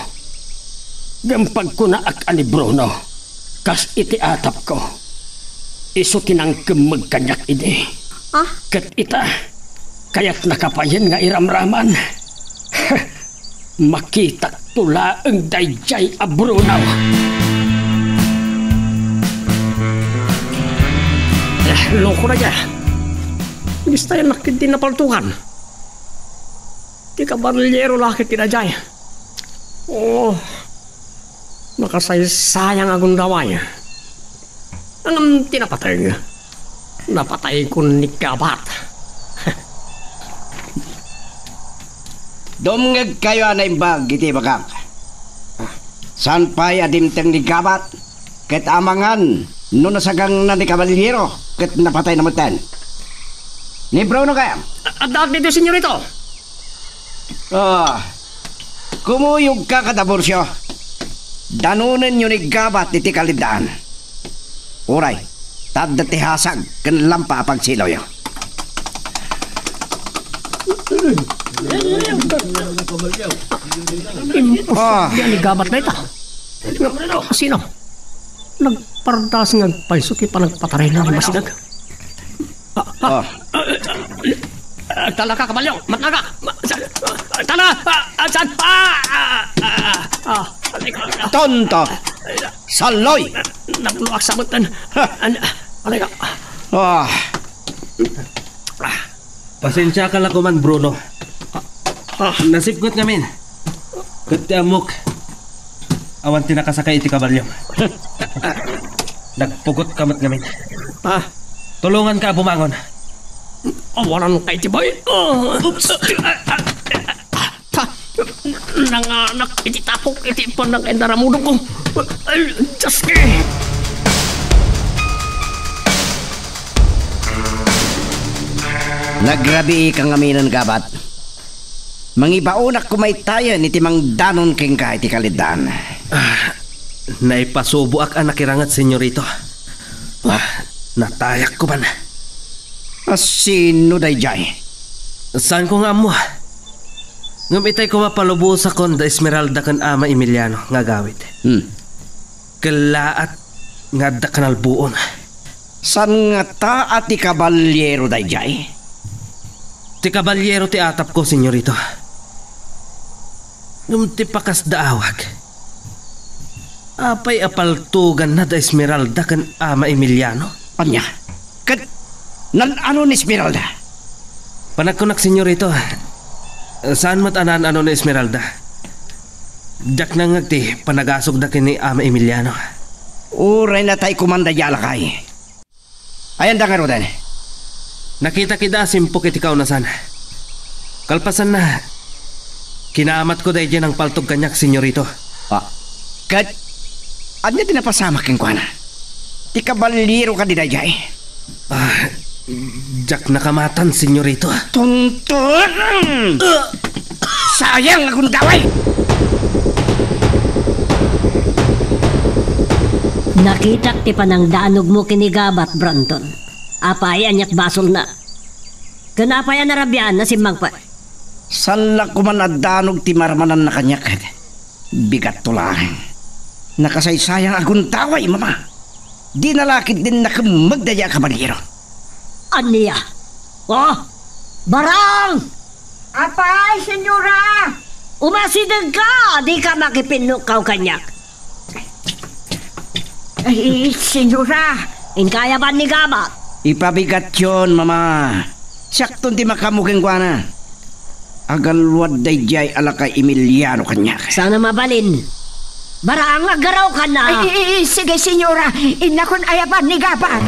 Ngem pagkunaak a ni Bruno, kas iti atapko, isu ti nangkemmeg kaniak idi. Ah? Ket ita, kayatnaka payen nga iramraman. Makitakto laeng daydiay a Bruno. Eh, loko na dia. Bistayan nakit din napaltukan. Ti kabalyero la ket ti daydiay. Oh, makasaysayang a gundaway. Ngem ti napateg, napatay kun ni Gabat. Dumngegkayo a naimbag iti ibagak. Saan pay a dimteng ni Gabat? Ket amangan no nasagangna ni kabalyero ket napatayna metten. Ni Bruno kaya? Addaak ditoy, senyorito. Ah, kumuyogka kada Borcio. Danonenyo ni Gabat iti kaleddaan. Uray, ta adda ti hasag ken lampa a pagsiloyo. Imposible ni Gabat dayta. Sino? Nagpardas nga agpayso ti panagpatarayna ni Masidag. Ah, ah. Ah. Ah, tala ka, kabalyo! Matna ka! Ma-, sa-, tala! Ah, ah, saan? Ah, ah, ah, ah. Tonto! Saloy! Nagluak sa matan. Ha! An-, ano ka? Ah. Pasensiaka la koman, Bruno. Ah. Nasipnget ngamin. Ket ti ammok, awan ti nakasakay iti kabalyo. Nagpugotka met ngamin. Ah. Tulonganka a bumangon. Awanan kay ti bay. Ah. Oops. Ah, ah, ah, ah. Nanganak iti tapok iti pananginaramudongko. Ay, Diyos ko. Nagrabiika ngamin, Gabat. Mangibaonak koma itayen iti mangdanon kenka iti kaleddaan. Ah, naipasuboak a nakiranget, senyorito. Ah, natayak koman. A sino daydiay? Saanko nga ammo. Ngem itay koma palubosakon da Esmeralda ken Ama Emiliano nga agawid. Hmm. Kellaat nga adda kanalbuon. Saan ngata a ti kabalyero daydiay? Ti kabalyero ti atapko, senyorito. Ngem ti pakasdaawak, apay a paltoganna da Esmeralda ken Ama Emiliano? Ania? Ket naan-ano ni Esmeralda? Panagkunak, senyorito, saan met a naan-ano ni Esmeralda. Diak nangngeg ti panagasogda ken ni Ama Emiliano. Uray natay koman daydiay a lakay. Ayanda ngaruden? Nakitak ida a simpok iti kaunasan. Kalpasanna, kinaamatko daydiay nangpaltog kaniak, senyorito. Ah, ket ania ti napasamak kenkuana? Ti kabalyero kadi daydiay? Ah, diak nakamatan, senyorito. Tunton! Sayang a gundaway! Nakitak ti panangdanogmo ken ni Gabat, Brandon. Apay, aniat basolna? Ken apay a narabiaanna simmangpet? Saan la koman a danog ti marmananna kaniak. Bigatto laeng. Nakasaysayang a gundaway, Mama. Dina la ketdin nakemmeg daydiay a kabalyero. Ania? Oh, Barang! Apay, senyora? Umasidegka! Dika makipinnukkaw kaniak. Ay, senyora! Inka ayaban ni Gabat? Ipabigatyon, Mama. Siakton ti makaammo kenkuana. Agalwad daydiay a lakay Emiliano kaniak. Saan a mabalin. Barang, aggarawkanna. Ay, i-, i-, sige, senyora. Innakon ayaban ni Gabat.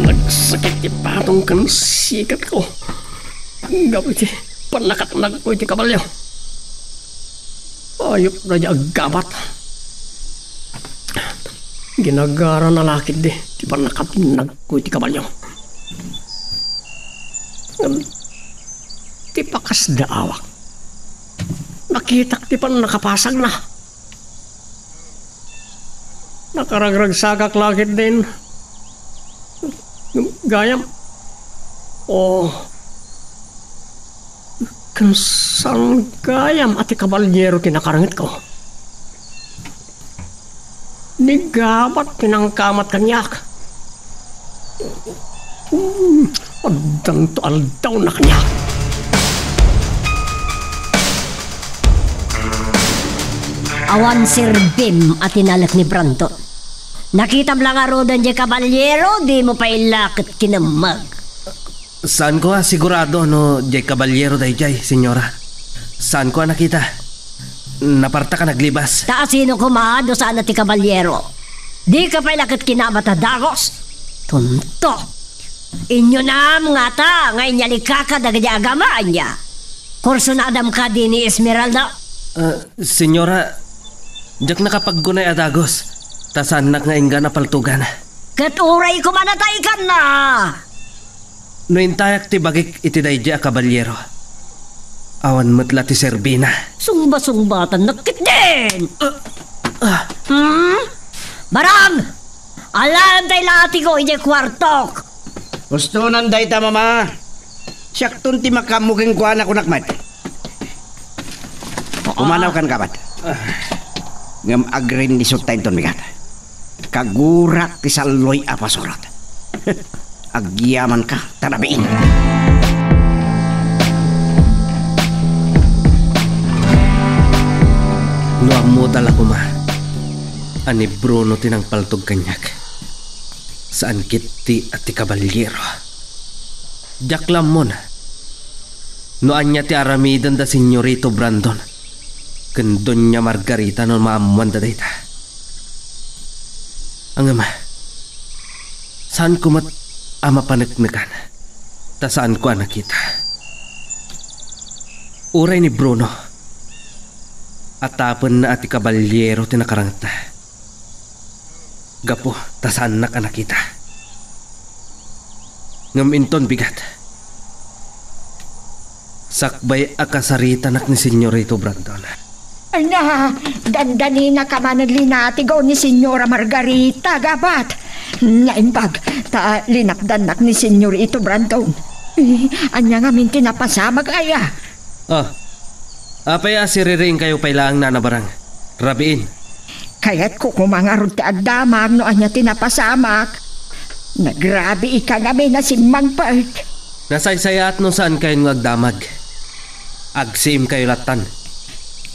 Nagsakit ti patong ken sikatko. Gapu iti pannakatnagko iti kabalyo. Ayup daydiay a Gabat. Ginagarana la ketdi ti pannakatnagko iti kabalyo. Ngem ti pakasdaawak, nakitak ti pannakapasagna. Nakaragragsakak la ketdin. Gayam. Oh. Ken saan gayam a ti kabalyero ti nakarengetko? Ni Gabat ti nangkaamat kaniak. Hmm, addanto aldawna kaniak. Awan serbim a tinalek ni Brandon. Nakitam la ngaruden diay kabalyero, dimo pay la ket kinemmeg. Saanko a sigurado no diay kabalyero daydiay, senyora. Saanko a nakita. Napartak a naglibas. Ta asino koma no saan a ti kabalyero? Dika pay la ket kinaamat a dagos. Tunto. Inyunam ngata nga inyalikaka dagiti agama, ania? Kursunadam kadi ni Esmeralda? Ah, senyora, diak nakapagkunay a dagos, ta saannak nga inggana a paltogan. Ket uray koma nataykanna! No intayak ti bagik iti daydiay a kabalyero, awan met la ti serbina. Sungba-sungbatannak ketdin! Ah, ah. Hmm? Barang! Alaem tay latigo idiay kuartok! Ustonan dayta, Mama. Siakton ti makaammo kenkuana, kunak met. Pumanaw kan kabat. Ngem agrinnisutta inton bigat. Kagurak ti salloy a pasurot. Agyamanka, ta nabiin. No ammoda la koma a ni Bruno ti nangpaltog kaniak, saan ketdi a ti kabalyero. Diak la ammon no ania ti aramiden da Senyorito Brandon ken Doña Margarita no maammoanda dayta. Ngem, saanko met a mapaneknekan ta saanko a nakita. Uray ni Bruno, atapenna a ti kabalyero ti nakarangtna. Gapu ta saannak a nakita. Ngem inton bigat, sakbay a kasaritanak ni Senyorito Brandon. Ania, dandaninaka manen linatigo ni Senyora Margarita, gabat. Naimbag, ta linapdannak ni Senyorito Brandon. Eh, ania ngamin ti napasamak aya? Ah, apay a siririingkayo pay laeng, Nana Barang? Rabiin. Kayatko koma ngarud ti agdamag no ania ti napasamak. Nagrabiika ngamin a simmangpet. Nasaysayaat no saankayon nga agdamag. Agsiimkayo lattan.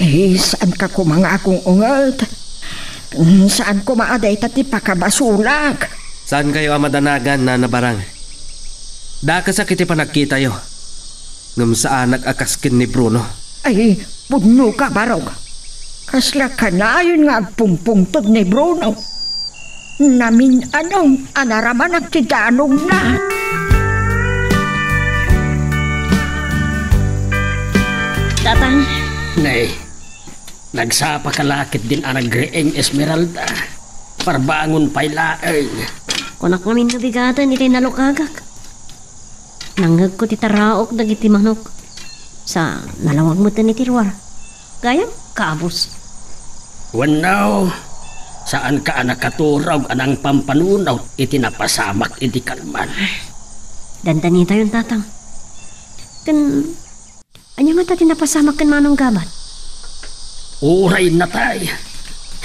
Eh, saanka koma nga agung-unget. Mm, saan koma a dayta ti pakabasolak. Saankayo a madanagan, Nana Barang. Dakesak iti panagkitayo. Ngem saanak a kas ken ni Bruno. Ay, pudnoka, Barong. Kasla kanayon nga agpumpungtod ni Bruno. Namin-anom a naramanak ti danogna. Tatang. Nay, nagsapaka la ketdin a nagriing, Esmeralda. Parbangon pay laeng. Kunak ngamin no bigaten itay nalukagak. Nangngegko ti taraok dagiti manok. Sa nalawag metten iti ruar. Gayam, kabus. Wenno, saanka a nakaturog a nangpampanunot iti napasamak idi kalman? Dandanitayon, Tatang. Ken, ania ngata ti napasamak ken Manong Gabat? Uray natay.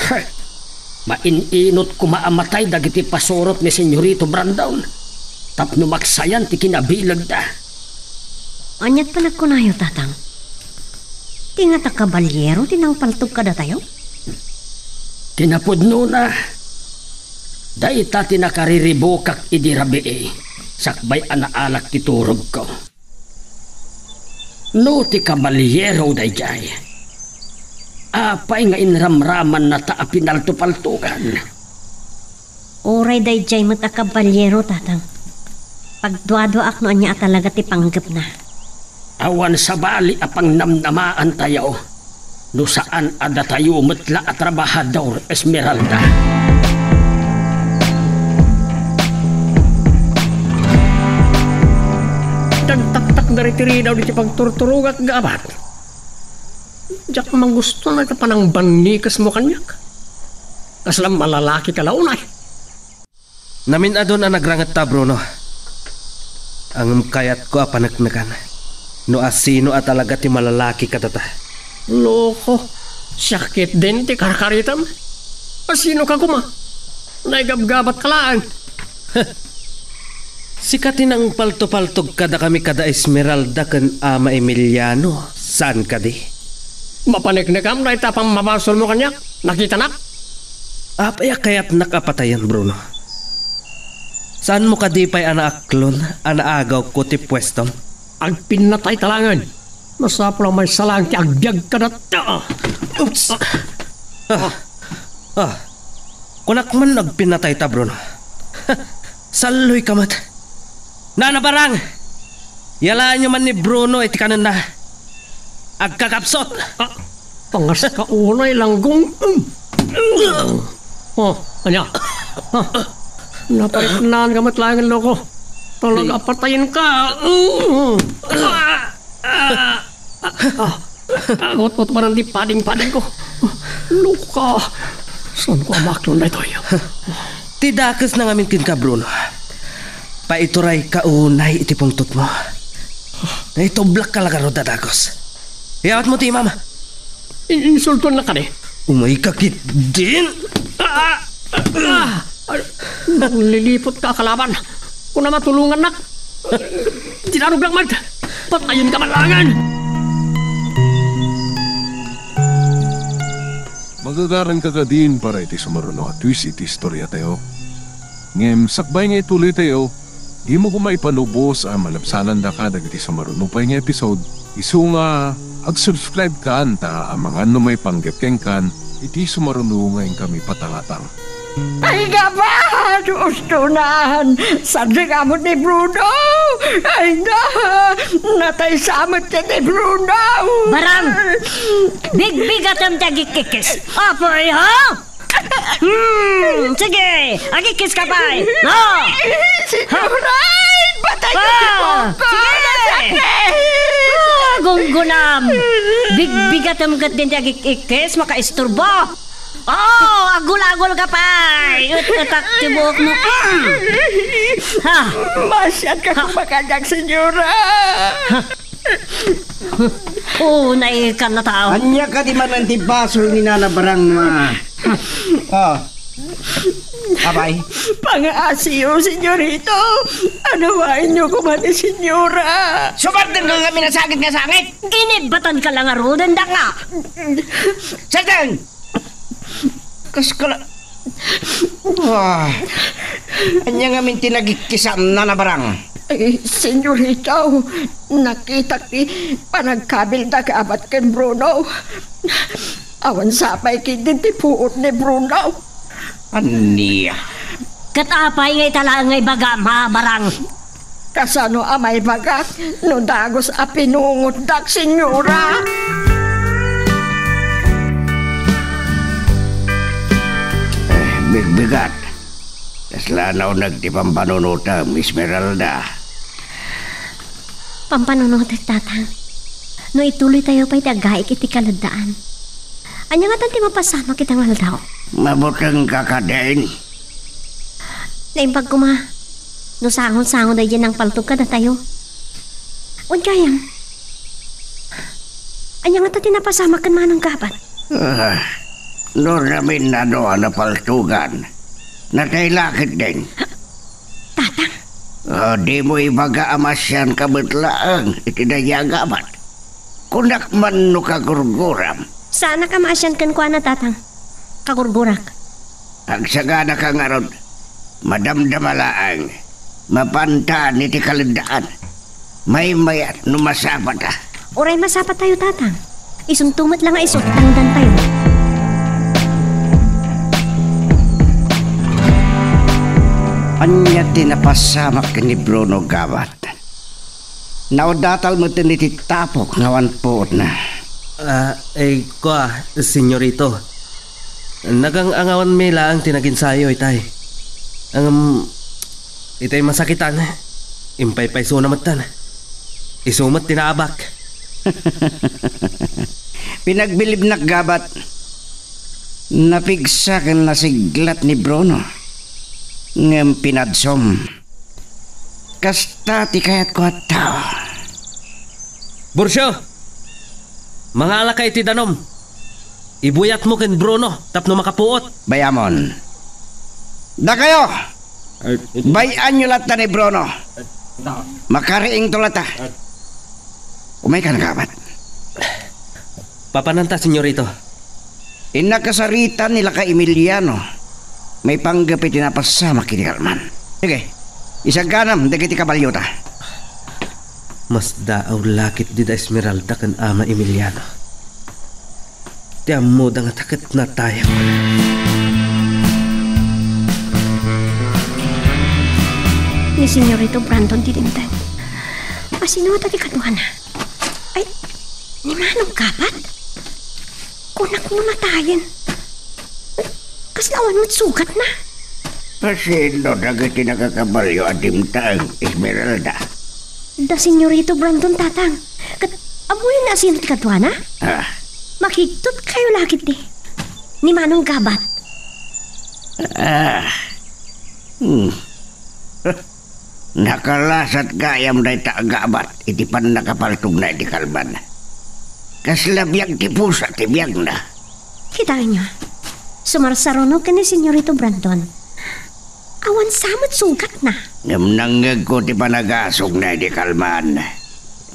Heh. Main-inot koma a matay dagiti pasurot ni Senyorito Brandon tapno maksayan ti kinabilegda. Aniat panagkunayo, Tatang? Ti ngata kabalyero ti nangpaltog kadatayo? Kinapudnona, dayta ti nakariribukak idi rabii, sakbay a naalak ti turogko. No ti kabalyero daydiay, apay nga inramramanna ta a pinaltopaltogan? Uray daydiay met a kabalyero, Tatang. Pagduaduaak no ania a talaga ti panggepna. Awan sabali a pangnamnamaantayo no saan a datayo met la a trabahador, Esmeralda. Dagtaktak dagiti ridaw diti pagturturogak, Gabat. Diak magusto nga panangbannikesmo kaniak. Kasla malalakika la unay. Namin-adon a nagrangetta, Bruno. Ngem kayatko a paneknekan no asino a talaga ti malalaki kadata. Loko, siak ketdin ti karkaritam. Asinoka koma? Naigabgabatka laeng. Sika ti nangpaltopaltog kadakami kada Esmeralda ken Ama Emiliano, saan kadi? Mapaneknekam dayta pammabasolmo kaniak? Nakitanak? Apay a kayatnak a patayen, Bruno? Saanmo kadi pay a naaklon a naagawko ti puestom? Agpinnatayta laengen. Masapul a maysa laeng ti agbiag kadatta. Oops! Ah, ah. Kunak man agpinnatayta, Bruno. Salloyka met. Nana Barang! Yalaenyo man ni Bruno iti kanenna. Agkakapsot! Ah, pangaska unay, Langgong. Oh, ania? Ah, napariknaan ka met laeng, loko. Talaga, patayen ka. Mm. Ah, ah, ah, ah, ah, ututmanan ti pading-pading ko. Luka. Saan ko a maaklon daytoy? Ti dakes na ngamin kenka, Bruno. Paituray ka unay iti pungtotmo. Naitublak ka la ngarud a dakes. Iyawatmo ti imam. In-, insultuannak kadi. Umay ka ketdin. Ah! Ah! Ah! Nagliliput ka, kalaban. Kunam a tulongannak. Tinarog lang man. Patayen ka man laengen. Magagaran ka kadin para iti sumaruno a twist iti istoriatayo. Ngem sakbay nga ituloytayo, dimo koma ipanubos a malabsanandaka dagiti sumaruno pay nga episode, isu nga ag-subscribe kan ta amangan no maipanggep kenkan iti sumaruno nga inkami patangatang. Ay, gabat! Ustonan! Saan ti amot ni Bruno? Ay, na! Natay sa amot ni Bruno! Barang! Bigbigatem ti agikikis! Apoy, ha? Hmm, sige, agikis ka pay. No. Siguro, ay, patay ka, ah, sige. Nasakit. Ah, gunggunam. Bigbigatem ket din ti agikis, makaisturbo. Oh, agul-agul ka pay. Ut-utak ti buokmo. Mm. Ha. Masiat ka kumakajak, senyora. Ha. Oo, naikan na tao. Ania kadi manen ti basol ni Nana Barang, ma? Oh. Apay? Pangaasiyo, senyorito. Anawaenyo koma ti senyora. Sumarten ka ngamin a sakit nga sangit. Inibbatan ka la ngaruden, danga. Sarten! Kas kala-, ah, ania ngamin ti nagikkisan, Nana Barang? Ay, senyorito, nakitak ti panagkabilda kabat ken Bruno. Awan sapay ketdin ti puot ni Bruno. Ania? Ket apay nga ita laeng nga ibagam, ha, Barang? Kasano a maibagak no dagus a pinungotdak, senyora? Eh, bigbigat. Kasla nauneg ti pampanunotem, Esmeralda. Pampanunotek, Tatang. No ituloytayo pay ti aggaik iti kaleddaan, ania ngatan ti mapasamak ita nga aldaw? Mabutengka kadin? Naimbag koma no sangon-sango daydiay nangpaltog kadatayo. Wen gayam, ania ngata ti napasamak ken Manong Gabat? Ah, no ramin nano a napaltogan, natay la ketdin. Tatang? Ah, dimo ibaga a maasianka met laeng iti daydiay a Gabat. Kunak man no kagurguram. Saanak a maasian kenkuana, Tatang. Kagurgurak. Agsaganaka ngarud, madamdama laeng, mapantan iti kaleddaan. Maymayat no masapata. Uray masapatayo, Tatang. Isunto met la nga isu, tangdantayo. Ania ti napasamak ken ni Bruno, Gabat? Naudatal metten iti tapok nga awan puotna. Ah, eh, kua, senyorito. Nagang-angawanmi laeng ti naginsayo itay. Ngem, itay masakitan, impaypaysona metten. Isu met ti naabak. Pinagbilibnak, Gabat. Napigsa ken nasiglat ni Bruno. Ngem pinadsom. Kasta ti kayatko a tao. Burcio! Mangalaka iti danum. Ibuyatmo ken Bruno tapno makapuot. Bayamon. Dakayo! Bay-anyo latta ni Bruno. Makariingto latta. Umayka, Gabat. Papananta, senyorito. Innak kasaritan ni Lakay Emiliano maipanggep iti napasamak iti kalman. Sige, isaganam dagiti kabalyota. Masdaaw la ketdi da Esmeralda ken Ama Emiliano. Ti ammoda nga ta ket natayakon. Ni Senyorito Brandon ti dimteng. Asino ta ti kaduana? Ay, ni Manong Gabat? Kunak no natayen. Kasla awan met sugatna. Asino dagiti nakakabalio a dimteng, Esmeralda? Da Senyorito Brandon, Tatang. Ket ammoyo no asino ti kaduana? Ah. Makigtot kayo la ketdi ni Manong Gabat. Ah. Hmm. Nakalasat gayam dayta a Gabat iti pannakapaltogna iti kalban. Kasla biag ti pusa ti biagna. Kitaenyo, sumarsaruno ken ni Senyorito Brandon. Awan sa met sugatna. Ngem nangngegko ti panagasongna idi kalman.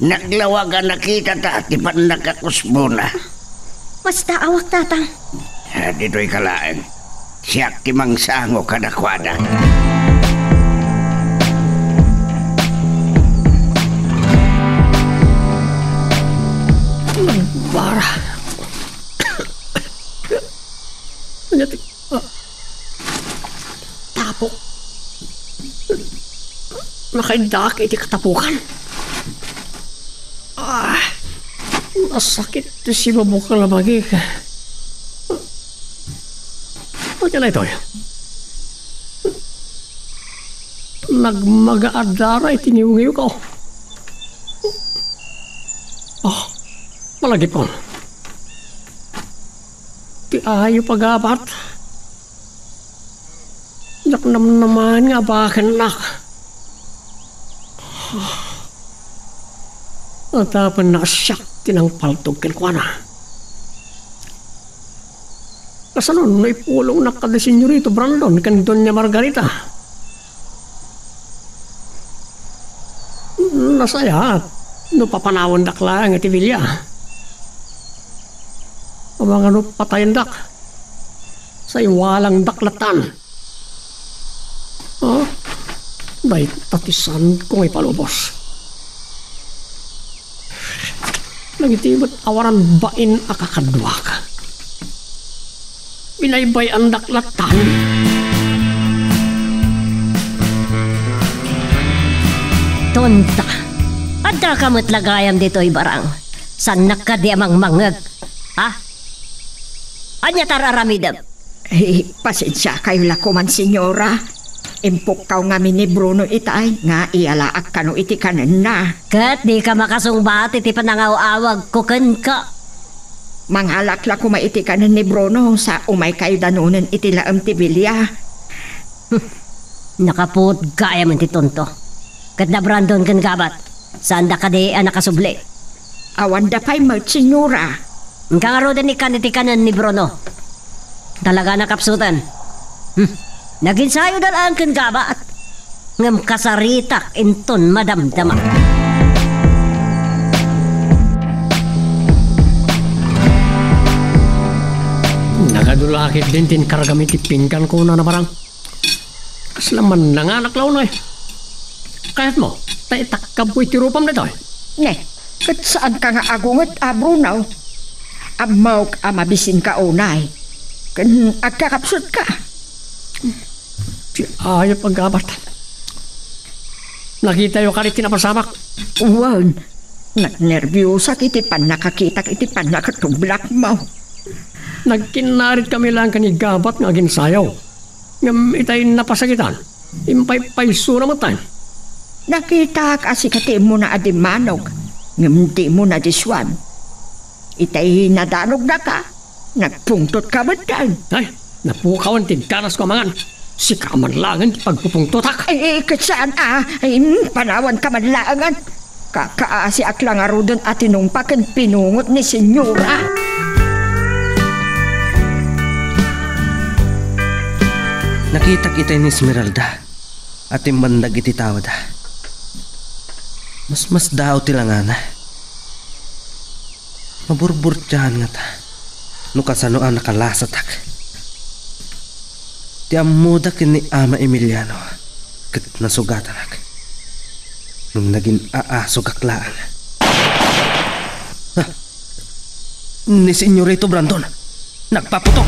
Naglawag a nakitata ti pannakakusbona. Masdaawak, Tatang. Ah, ditoy ka laeng. Siak ti mangsango kadakuada. Bara. Ania ti, ah, tapok. Nakaiddaak iti katapokan. Ah, nasakit ti sibabok a labagik. Ania daytoy? Nagmaga a dara iti ngiwngiwko. Ah, malagipon. Ti ayup a Gabat. Diak namnamaen nga abakennak. Adapenna a siak ti nangpaltog kenkuana. Kasano no ipulongnak kadi Senyorito Brandon ken Doña Margarita? Nasayaat no papanawendak laeng iti bilia. Amangan no patayendak, sa iwalangdak lattan. Ah, dayta ti saanko nga ipalubos. Dagiti met awanan bain a kakaduak, binaybay-andak lattan. Tonta, addaka met la gayam ditoy barang. Saannak kadi a mangmangngeg, ha? Ania ti ar-aramidem? Eh, pasensiakayo la koman, senyora. Impukkaw ngamin ni Bruno itay nga iyalaak kano iti kanenna. Ket dika makasungbat iti panangaw-awagko kenka. Mangalak la koma iti kanen ni Bruno sa umaykayo danonen iti laem ti bilia. Nakapuot gayam ti tonto. Ket da Brandon ken Gabat, saanda kadi a nakasubli? Awanda pay met, senyora. Inka ngaruden ikkan iti kanen ni Bruno. Talaga a nakapsuten. Hmm. Naginsayoda laeng ken Gabat. Ngem kasaritak inton madamdama. Nagadu la ketdin ti inkargam iti pinggan, kunana, barang. Kasla mannanganak la unay. Kayatmo, ta itakkabko iti rupam daytoy? Ne, ket saanka nga agunget a Bruno. Ammok a mabisinka unay. Ken agkakapsutka. Ti ayup a Gabat. Nakitayo kadi ti napasamak? Wen, nagnerbiusak iti pannakakitak iti pannakatublakmo. Nagkinnaritkami laeng ken ni Gabat nga aginsayaw. Ngem itay napasakitan, impaypaysona metten. Nakitak a sika ti immuna a dimmanog, ngem dimo nadisuan. Itay nadanognaka, nagpungtotka metten. Ay, napukawan ti danasko a mangan. Sika man laengen ti pagpupungtotak. Ay, ket saan a, ay, panawanka man laengen. Kakaasiak la ngaruden a tinungpa ken pinungot ni senyora. Nakitak itay ni Esmeralda a timmandag iti tawada. Masmasdaaw ti langana. Maburburtiaan ngata no kasano a nakalasatak. Ti ammoda ken ni Ama Emiliano ket nasugatanak. Ngem nagin-aasogak laeng. Ah! Ni Senyorito Brandon, nagpaputok!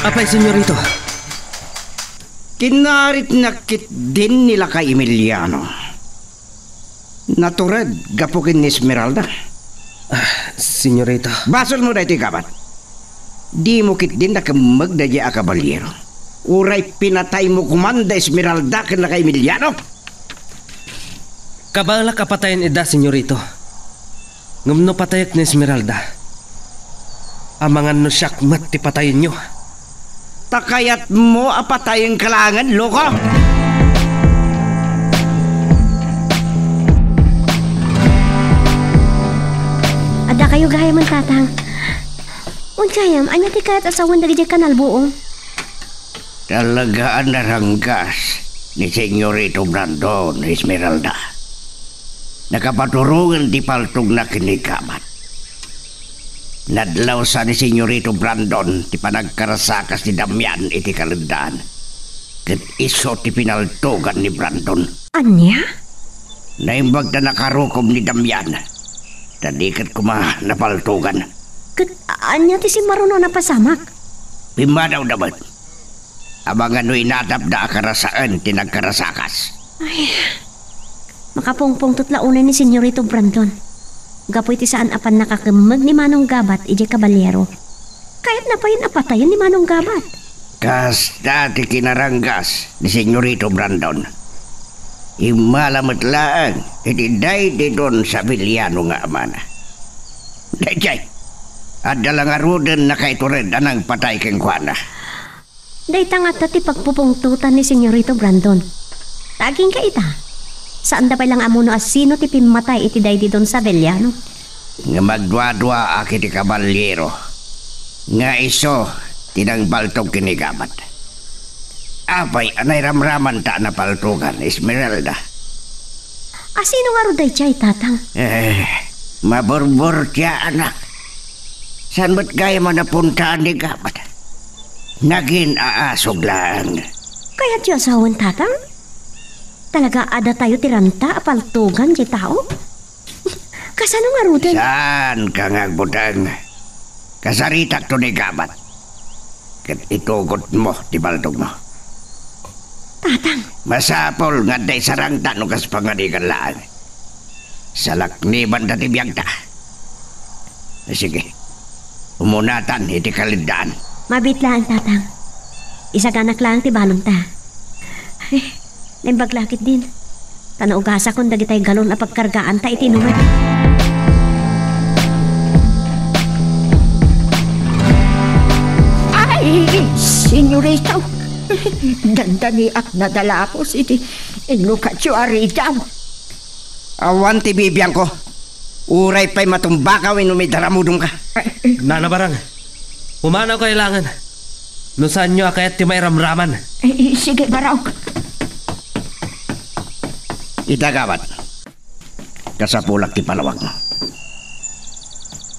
Apay, Senyorito? Kinnaritnak ketdin ni lakay Emiliano. Natured gapu ken ni Esmeralda. Ah, Senyorito. Basolmo daytoy, Gabat. Dimo ketdin nakemmeg daydiay a kaballiero. Uray pinataymo koman da Esmeralda ken naka-Emiliano. Kabaelak a patayen ida, Senyorito. Ngem no patayek ni Esmeralda, amangan no siak met ti patayenyo. Ta kayatmo a patayenka laengen, loko? Adda kayo gayamen, Tatang. Wen gayam, ania ti kayat a sawen dagiti kanalbuong? Talaga a naranggas ni Senyorito Brandon, Esmeralda. Nakapaturongen ti paltogna ken ni Gabat. Nadlawsa ni Senyorito Brandon ti panagkarasakas ni Damian iti kaleddan, ket isu ti pinaltogan ni Brandon. Ania? Naimbag ta nakarukom ni Damian, ta di ket koma napaltogan. Ket ania ti simmaruno a napasamak? Pimmadawda met. Amangan no inadapda a karasaen ti nagkarasakas. Ay, makapungpungtot la unay ni Senyorito Brandon. Gapu iti saan a pannakakemmeg ni Manong Gabat idiay kaballiero. Kayatna payen a patayen ni Manong Gabat. Kasta ti kinaranggas ni Senyorito Brandon. Immala met laeng iti daydi Don Sabeliano nga amana. Daydiay, adda la ngaruden nakaitured a nangpatay kenkuana. Dayta ngata ti pagpupungtotan ni Senyorito Brandon. Ta agingga ita, saanda pay la nga ammono a sino ti pimmatay iti daydi Don Sabeliano. Nga magduaduaak iti kaballiero nga isu ti nangbaltog ken ni Gabat. Apay a nairamramanta a napaltogan, Esmeralda? A sino ngarud daydiay, Tatang? Eh, maburburtiaanak. Saan met gayam a napuntaan ni Gabat? Nagin-aasog laeng. Kayatyo a sawen, Tatang? Talaga a datayo ti ranta a paltogan diay tao? Kasano ngaruden? Saanka nga agbuteng. Kasaritakto ni Gabat. Ket itugotmo ti baltogmo. Tatang. Masapul nga adda isarangta no kas panganigan laeng. Salaknibanda ti biagta. Sige, umunatan iti kaleddaan. Mabiit laeng, Tatang. Isaganak laeng ti balonta. Ay, naimbag la ketdin. Ta naugasakon dagitay galon a pagkargaanta iti inuman. Ay, Senyorito! Dandaniak nadalapos iti innukayo a ridaw. Awan ti bibiangko. Uray pay matumbaka wenno midaramudomka. Nana Barang, pumanaw kay laengen. No saanyo a kayat ti mairamraman. Eh, eh, sige, Barok. Ita, Gabat. Kasapulak ti palawagmo.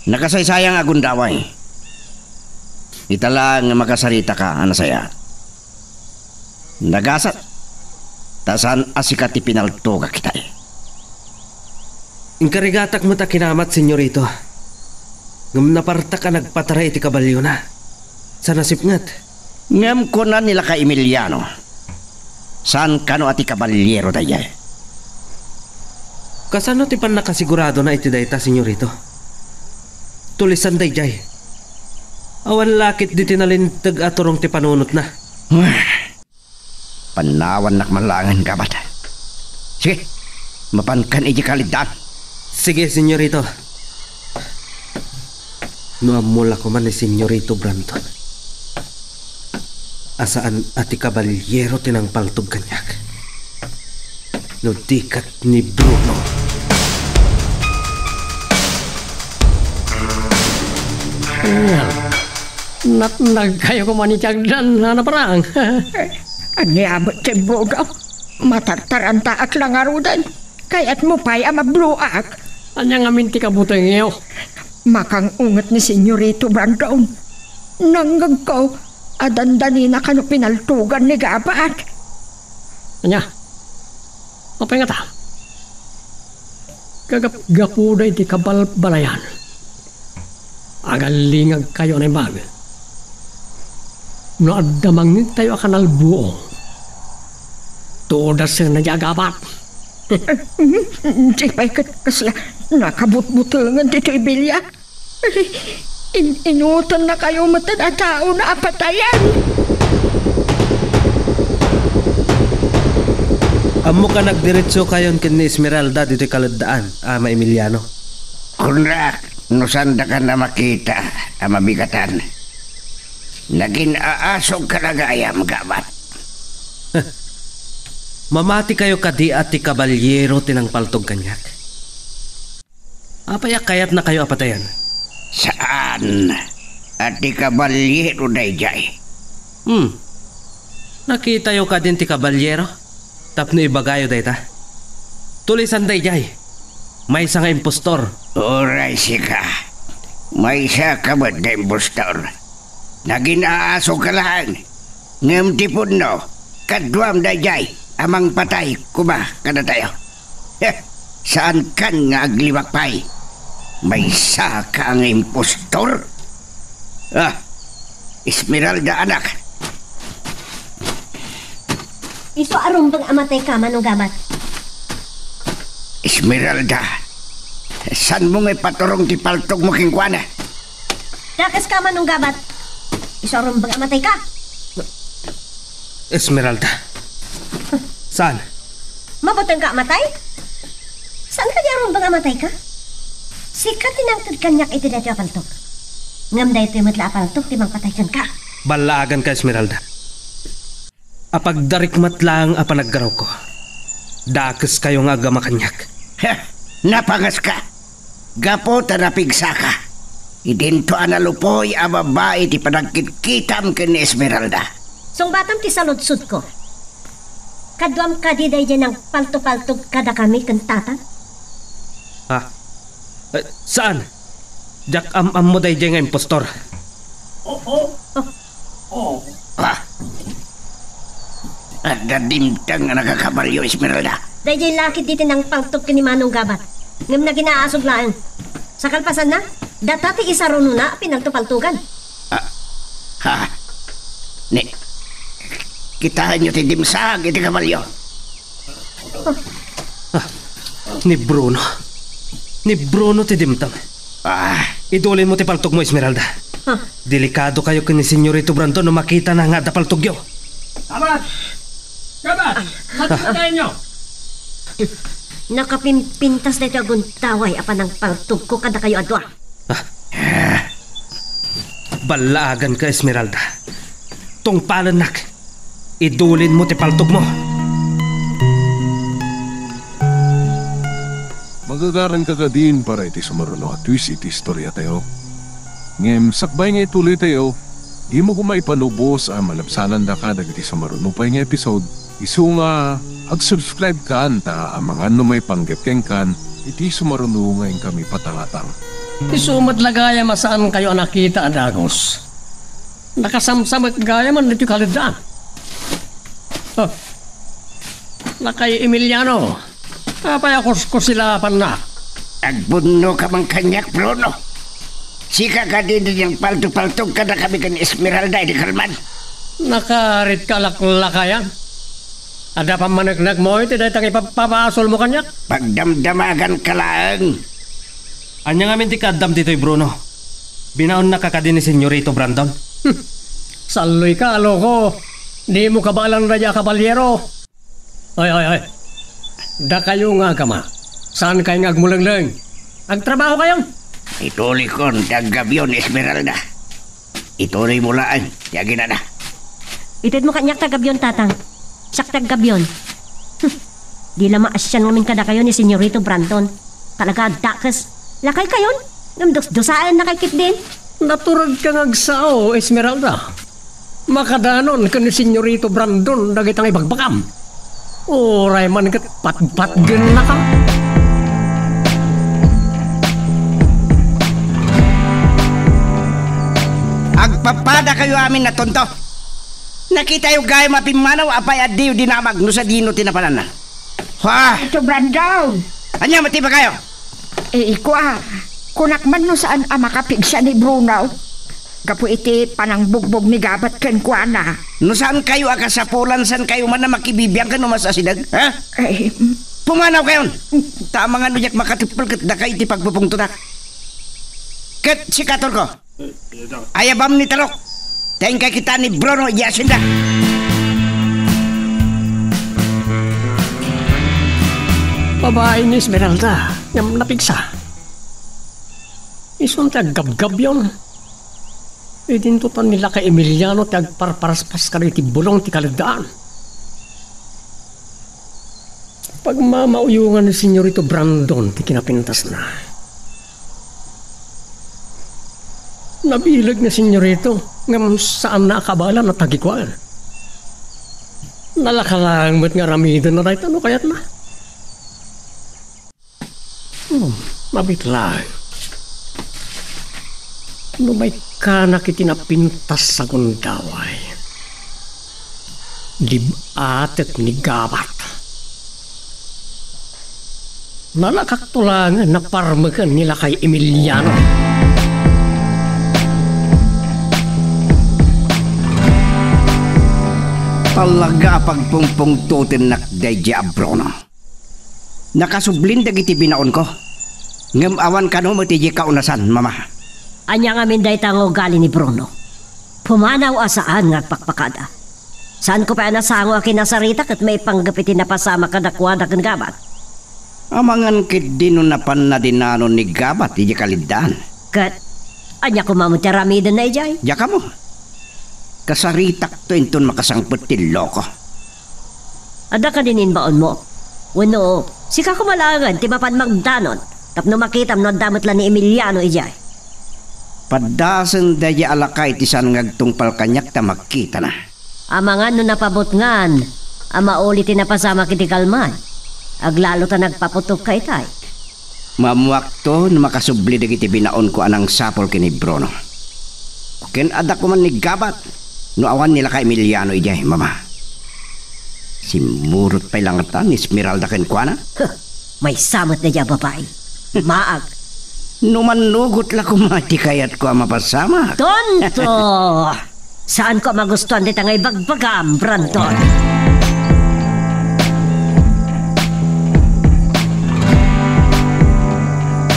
Nakasaysayang a gundaway. Ita laeng nga makasaritaka a nasayaat. Nagasat, ta saan a sika ti pinaltogak itay. Inkarigatak met a kinamat, Senyorito. Ngem napartak a nagpataray iti kaballiona. Sa nasipnget. Ngem kuna ni Laka Emiliano, saan kano a ti kaballiero daydiay. Kasano ti pannakasiguradona iti dayta, Senyorito? Tulisan daydiay. Awan la ketdi ti nalinteg a turong ti panunotna. Pannawannak man laengen, Gabat. Sige, mapankan idiay kaleddaan. Sige, Senyorito. No ammo la koma ni Senyorito Brandon a saan a ti kaballiero ti nangpaltog kaniak. No di ket ni Bruno. Natnagkayo koma iti agdan, Nana Barang. Ania met ti Bruno? Matartarantaak la ngaruden. Kayatmo pay a mabloak? Ania ngamin ti kabutengyo? Makang-unget ni Senyorito Brandon. Nangngegko a dandanina kano pinaltogan ni Gabat. Ania? Apay ngata? Gagapgapuda iti kabalbalayan. Agallingagkayo a naimbag. No adda mangngegtayo a kanalbuong, tudasenna diay a Gabat. Di pay ket kasla nakabutbutengen ditoy bilia. In-inutennakayo met a taona a patayen. Ammok a nagdiretsokayon ken ni Esmeralda ditoy kaleddaan, Ama Emiliano. Kunnak, no saandakan a makita a mabigatan. Nagin-aasogka la gayam, Gabat. Mamatikayo kadi a ti kabalyero ti nangpaltog kaniak? Apay a kayatnakayo a patayen? Saan a ti kabalyero daydiay. Hmm. Nakitayo kadin ti kabalyero tapno ibagayo dayta? Tulisan daydiay. Maysa nga impostor. Uray sika. Maysaka met nga impostor. Nagin-aasogka laeng. Ngem ti pudno, kaduam daydiay a mangpatay koma kadatayo. Heh, saankan nga aglimak pay. Maysaka nga impostor. Ah, Esmeralda, anak. Isu a rumbeng a matayka, Manong Gabat. Esmeralda, saanmo nga ipaturong ti paltogmo kenkuana? Dakeska, Manong Gabat. Isu a rumbeng a matayka. Esmeralda. Saan? Mabutengka a matay? Saan kadi a rumbeng a matayka? Sika ti nangted kaniak iti daytoy a paltog. Ngem daytoy met la a paltog ti mangpatay kenka. Ballaaganka, Esmeralda. Apagdarik met laeng a panaggarawko. Dakeskayo nga agama kaniak. Heh, napangaska. Gapu ta napigsaka, idinto a nalupoy a babai ti panagkitkitam ken ni Esmeralda. Sungbatam ti saludsodko. Kaduam kadi daydiay nangpaltopaltog kadakami ken tatang? Ha? Eh, saan? Diak am-ammo daydiay nga impostor. Oh, oh. Oh. Ah. Adda dimteng a nagakabalio, Esmeralda. Daydiay lakit diti nangpaltog ken ni Manong Gabat. Ngem nagin-aasog laeng. Sa kalpasanna, data ti isarunona a pinaltopaltogan. Ah. Ha. Ni, kitaenyo ti dimsag iti kabalio. Ah, ni Bruno. Ni Bruno ti dimteng. Ah. Idulinmo ti paltogmo, Esmeralda. Ah. Delikadokayo ken ni Senyorito Brandon no makitana nga adda paltogyo. Gabat! Gabat! Matutukayan nyo! Nakapimpintas daytoy a gundaway a panangpaltogko kadakayo a dua. Ah. Ballaaganka, Esmeralda. Tungpalennak. Idulinmo ti paltogmo. Magagaranka kadin para iti sumaruno a twist iti istoriatayo. Ngem sakbay nga ituloytayo, dimo koma ipanubos a malabsanandaka dagiti sumaruno pay nga episode. Isu nga, ag-subscribe kan ta amangan no maipanggep kenkan iti sumaruno nga inkami patangatang. Isu met la gayam a saankayo a nakita a dagus. Nakasamsamek gayam ditoy kaleddaan. Oh. Lakay Emiliano, apay a kuskusilapannak? Agpudnoka man kaniak, Bruno. Sika kadi ti nangpaltopaltog kadakami ken Esmeralda idi kalman. Nakaaritka a laklakayan. Adda pammaneknekmo iti dayta nga ipabpabasolmo kaniak? Pagdamdamaganka laeng. Ania ngamin ti kaaddam ditoy, Bruno? Binaonnaka kadi ni Senyorito Brandon? Salloyka a loko. Dimo kabaelan daydiay a kabalyero. Oy, oy, oy. Dakayo nga agama, saankayo nga agmulengleng. Agtrabahokayon. Ituloykon ti aggabion, Esmeralda. Ituloymo laeng ti aginana. Itedmo kaniak ti aggabion, tatang. Siak ti aggabion. Hmm. Di la maasian ngamin kadakayo ni Senyorito Brandon. Talaga a dakes. Lakaykayon, ngem dusdusaennakay ketdin. Naturedka nga agsao, Esmeralda. Makadanon ken ni Senyorito Brandon dagita nga ibagbagam. Uray man ket patpatgennaka. Agpapadakayo amin a tonto. Nakitayo gayam a pimmanaw, apay a diyo dinamag no sadino ti napananna? Ha? Ito, Brandon. Ania met ti ibagayo? Eh, ikua, kunak man no saan a makapigsa ni Bruno gapu iti panangbugbog ni Gabat kenkuana. No saankayo a kasapulan, saankayo man a makibibiang ken no masasideg, ha? Eh, mm. Pumanawkayon! Ta amangan no diak makatepel ket dakayo iti pagpupungtotak. Ket sika, Turko, Ayabam ni Tarok. Ta inkay kitaen ni Bruno idiay asyenda. Babai ni Esmeralda, ngem napigsa. Isun ti aggabgabyon. Idinto ta ni lakay Emiliano ti agparparaspas kadagiti bulong ti kaleddaan. Pagmamauyongan ni Senyorito Brandon ti kinapintasna. Nabileg ni Senyorito, ngem saanna a kabaelan a tagikuan. Nalaka laeng met nga aramidenna dayta no kayatna. Hmm, mabiit laeng. No maikkanak iti napintas a gundaway, dib-atek ni Gabat. Nalakakto laengen a parmeken ni lakay Emiliano. Talaga a pagpungpungtotennak daydiay a Bruno. Nakasublin dagiti binaonko. Ngem awan kano met idiay kaunasan, Mama. Ania ngamin dayta nga ugali ni Bruno? Pumanaw a saan nga agpakpakada. Saanko pay a nasango a kinasarita ket maipanggep iti napasamak kadakuada ken Gabat. Amangan ketdi no napanna dinanon ni Gabat idiay kaleddaan. Ket ania koma met ti aramidenna idiay? Diak ammo. Kasaritakto inton makasangpet ti loko. Adda kadi ni imbaonmo? Wenno, sika koma laengen ti mapan magdanon tapno makitam no adda met la ni Emiliano idiay? Paddasen daydiay a lakay ti saan nga agtungpal kaniak ta makitana. Amangan no napabutngan a mauli ti napasamak iti kalman, aglalo ta nagpaputogka itay. Maammoakto no makasubli dagiti binaonko a nangsapul ken ni Bruno. Ken adda koman ni Gabat no awan ni lakay Emiliano idiay, Mama. Simmurot pay la ngata ni Esmeralda kenkuana? Huh, maysa met daydiay a babai. Maag. No mannugot la koma ti kayatko a mapasamak. Tonto! Saanko a magustuan dayta nga ibagbagam, Brandon.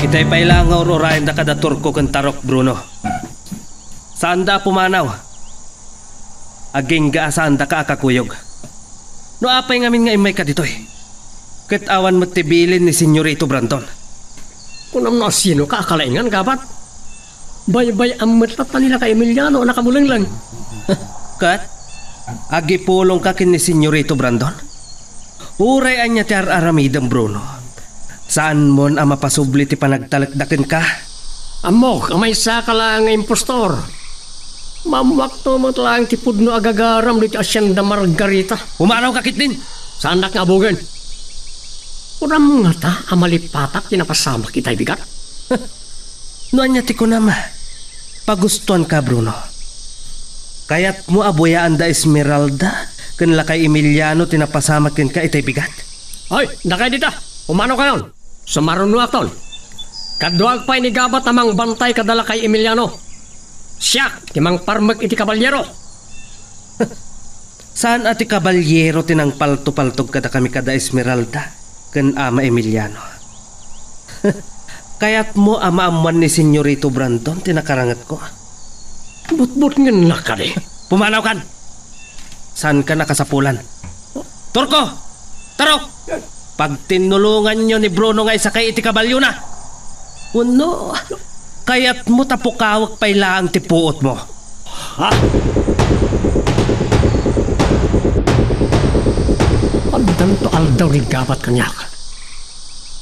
Itay pay la nga ur-urayenda kada Turko ken Tarok, Bruno. Saanda a pumanaw. Agingga a saandaka a kakuyog. No apay ngamin nga immayka ditoy? Ket awan met ti bilin ni Senyorito Brandon. Kunam no asinoka a kalaingan, Gabat? Baybay-am met latta ni lakay Emiliano a nakamulengleng. Ket agipulongka ken ni Senyorito Brandon? Uray ania ti ar-aramidem, Bruno, saanmon a mapasubli ti panagtalekda kenka. Ammok a maysaka laeng nga impostor. Maammoakto met laeng ti pudno a gagaram ditoy Hacienda Margarita. Pumanawka ketdin! Saanak nga abugen. Kunam ngata a malipatak ti napasamak itay bigat? No ania ti kunam, pagustuanka, Bruno. Kayatmo a buyaan da Esmeralda ken lakay Emiliano ti napasamak kenka itay bigat? Ay, dakay dita. Pumanawkayon. Sumarunoakton. Kaduak pay ni Gabat a mangbantay kada lakay Emiliano. Siak ti mangparmek iti kabalyero. Saan a ti kabalyero ti nangpaltopaltog kadakami kada Esmeralda ken Ama Emiliano. Kayatmo a maammoan ni Senyorito Brandon ti nakarangetko? Butbutngennak kadi. Pumanawkan! Saankan a kasapulan. Turko! Tarok! Pagtinnulonganyo ni Bruno nga isakay iti kabalyona. Wenno, kayatmo ta pukawek pay laeng ti puotmo? Ha? Addanto aldaw ni Gabat kaniak.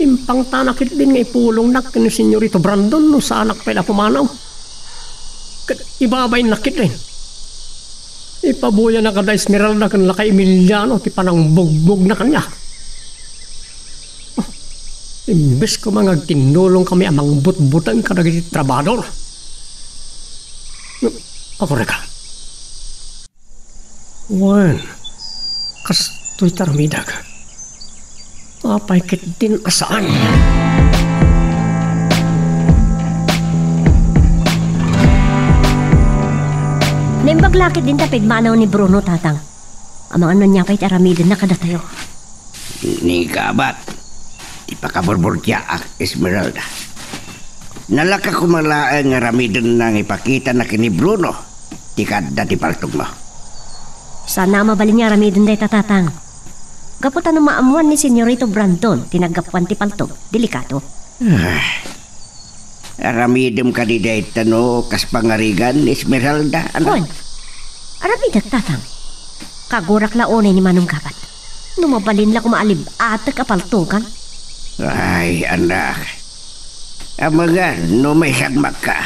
Impangtanak ketdin nga ipulongnak ken ni Senyorito Brandon no saanak pay la pumanaw. Ket ibabainnak ketdin. Ipabuyanak kada Esmeralda ken lakay Emiliano ti panangbugbogna kaniak. Imbes koma nga agtinnulongkami a mangbutbuteng kadagiti trabahador. Akureka. Wen, kastoy ti aramidek. Apay ketdin a saan? Naimbag la ketdin ta pigmanaw ni Bruno, Tatang. Amangan no ania pay ti aramidenna kadatayo. Ni Gabat, ti pakaburburtiaak, Esmeralda. Nalaka koma laeng nga aramidenna nga ipakitana ken ni Bruno ti kaadda ti paltogmo. Saan a mabalin nga aramiden dayta, Tatang. Gapu ta no maammoan ni Senyorito Brandon ti naggapuan ti paltog, delikado. Ah. Aramidem kadi dayta no kas pangarigan, Esmeralda, anak? Wen. Aramidek, Tatang. Kagurak la unay ni Manong Gabat. No mabalin la koma a lib-atek a paltogan. Ay, anak. Amangan no maisagmakka.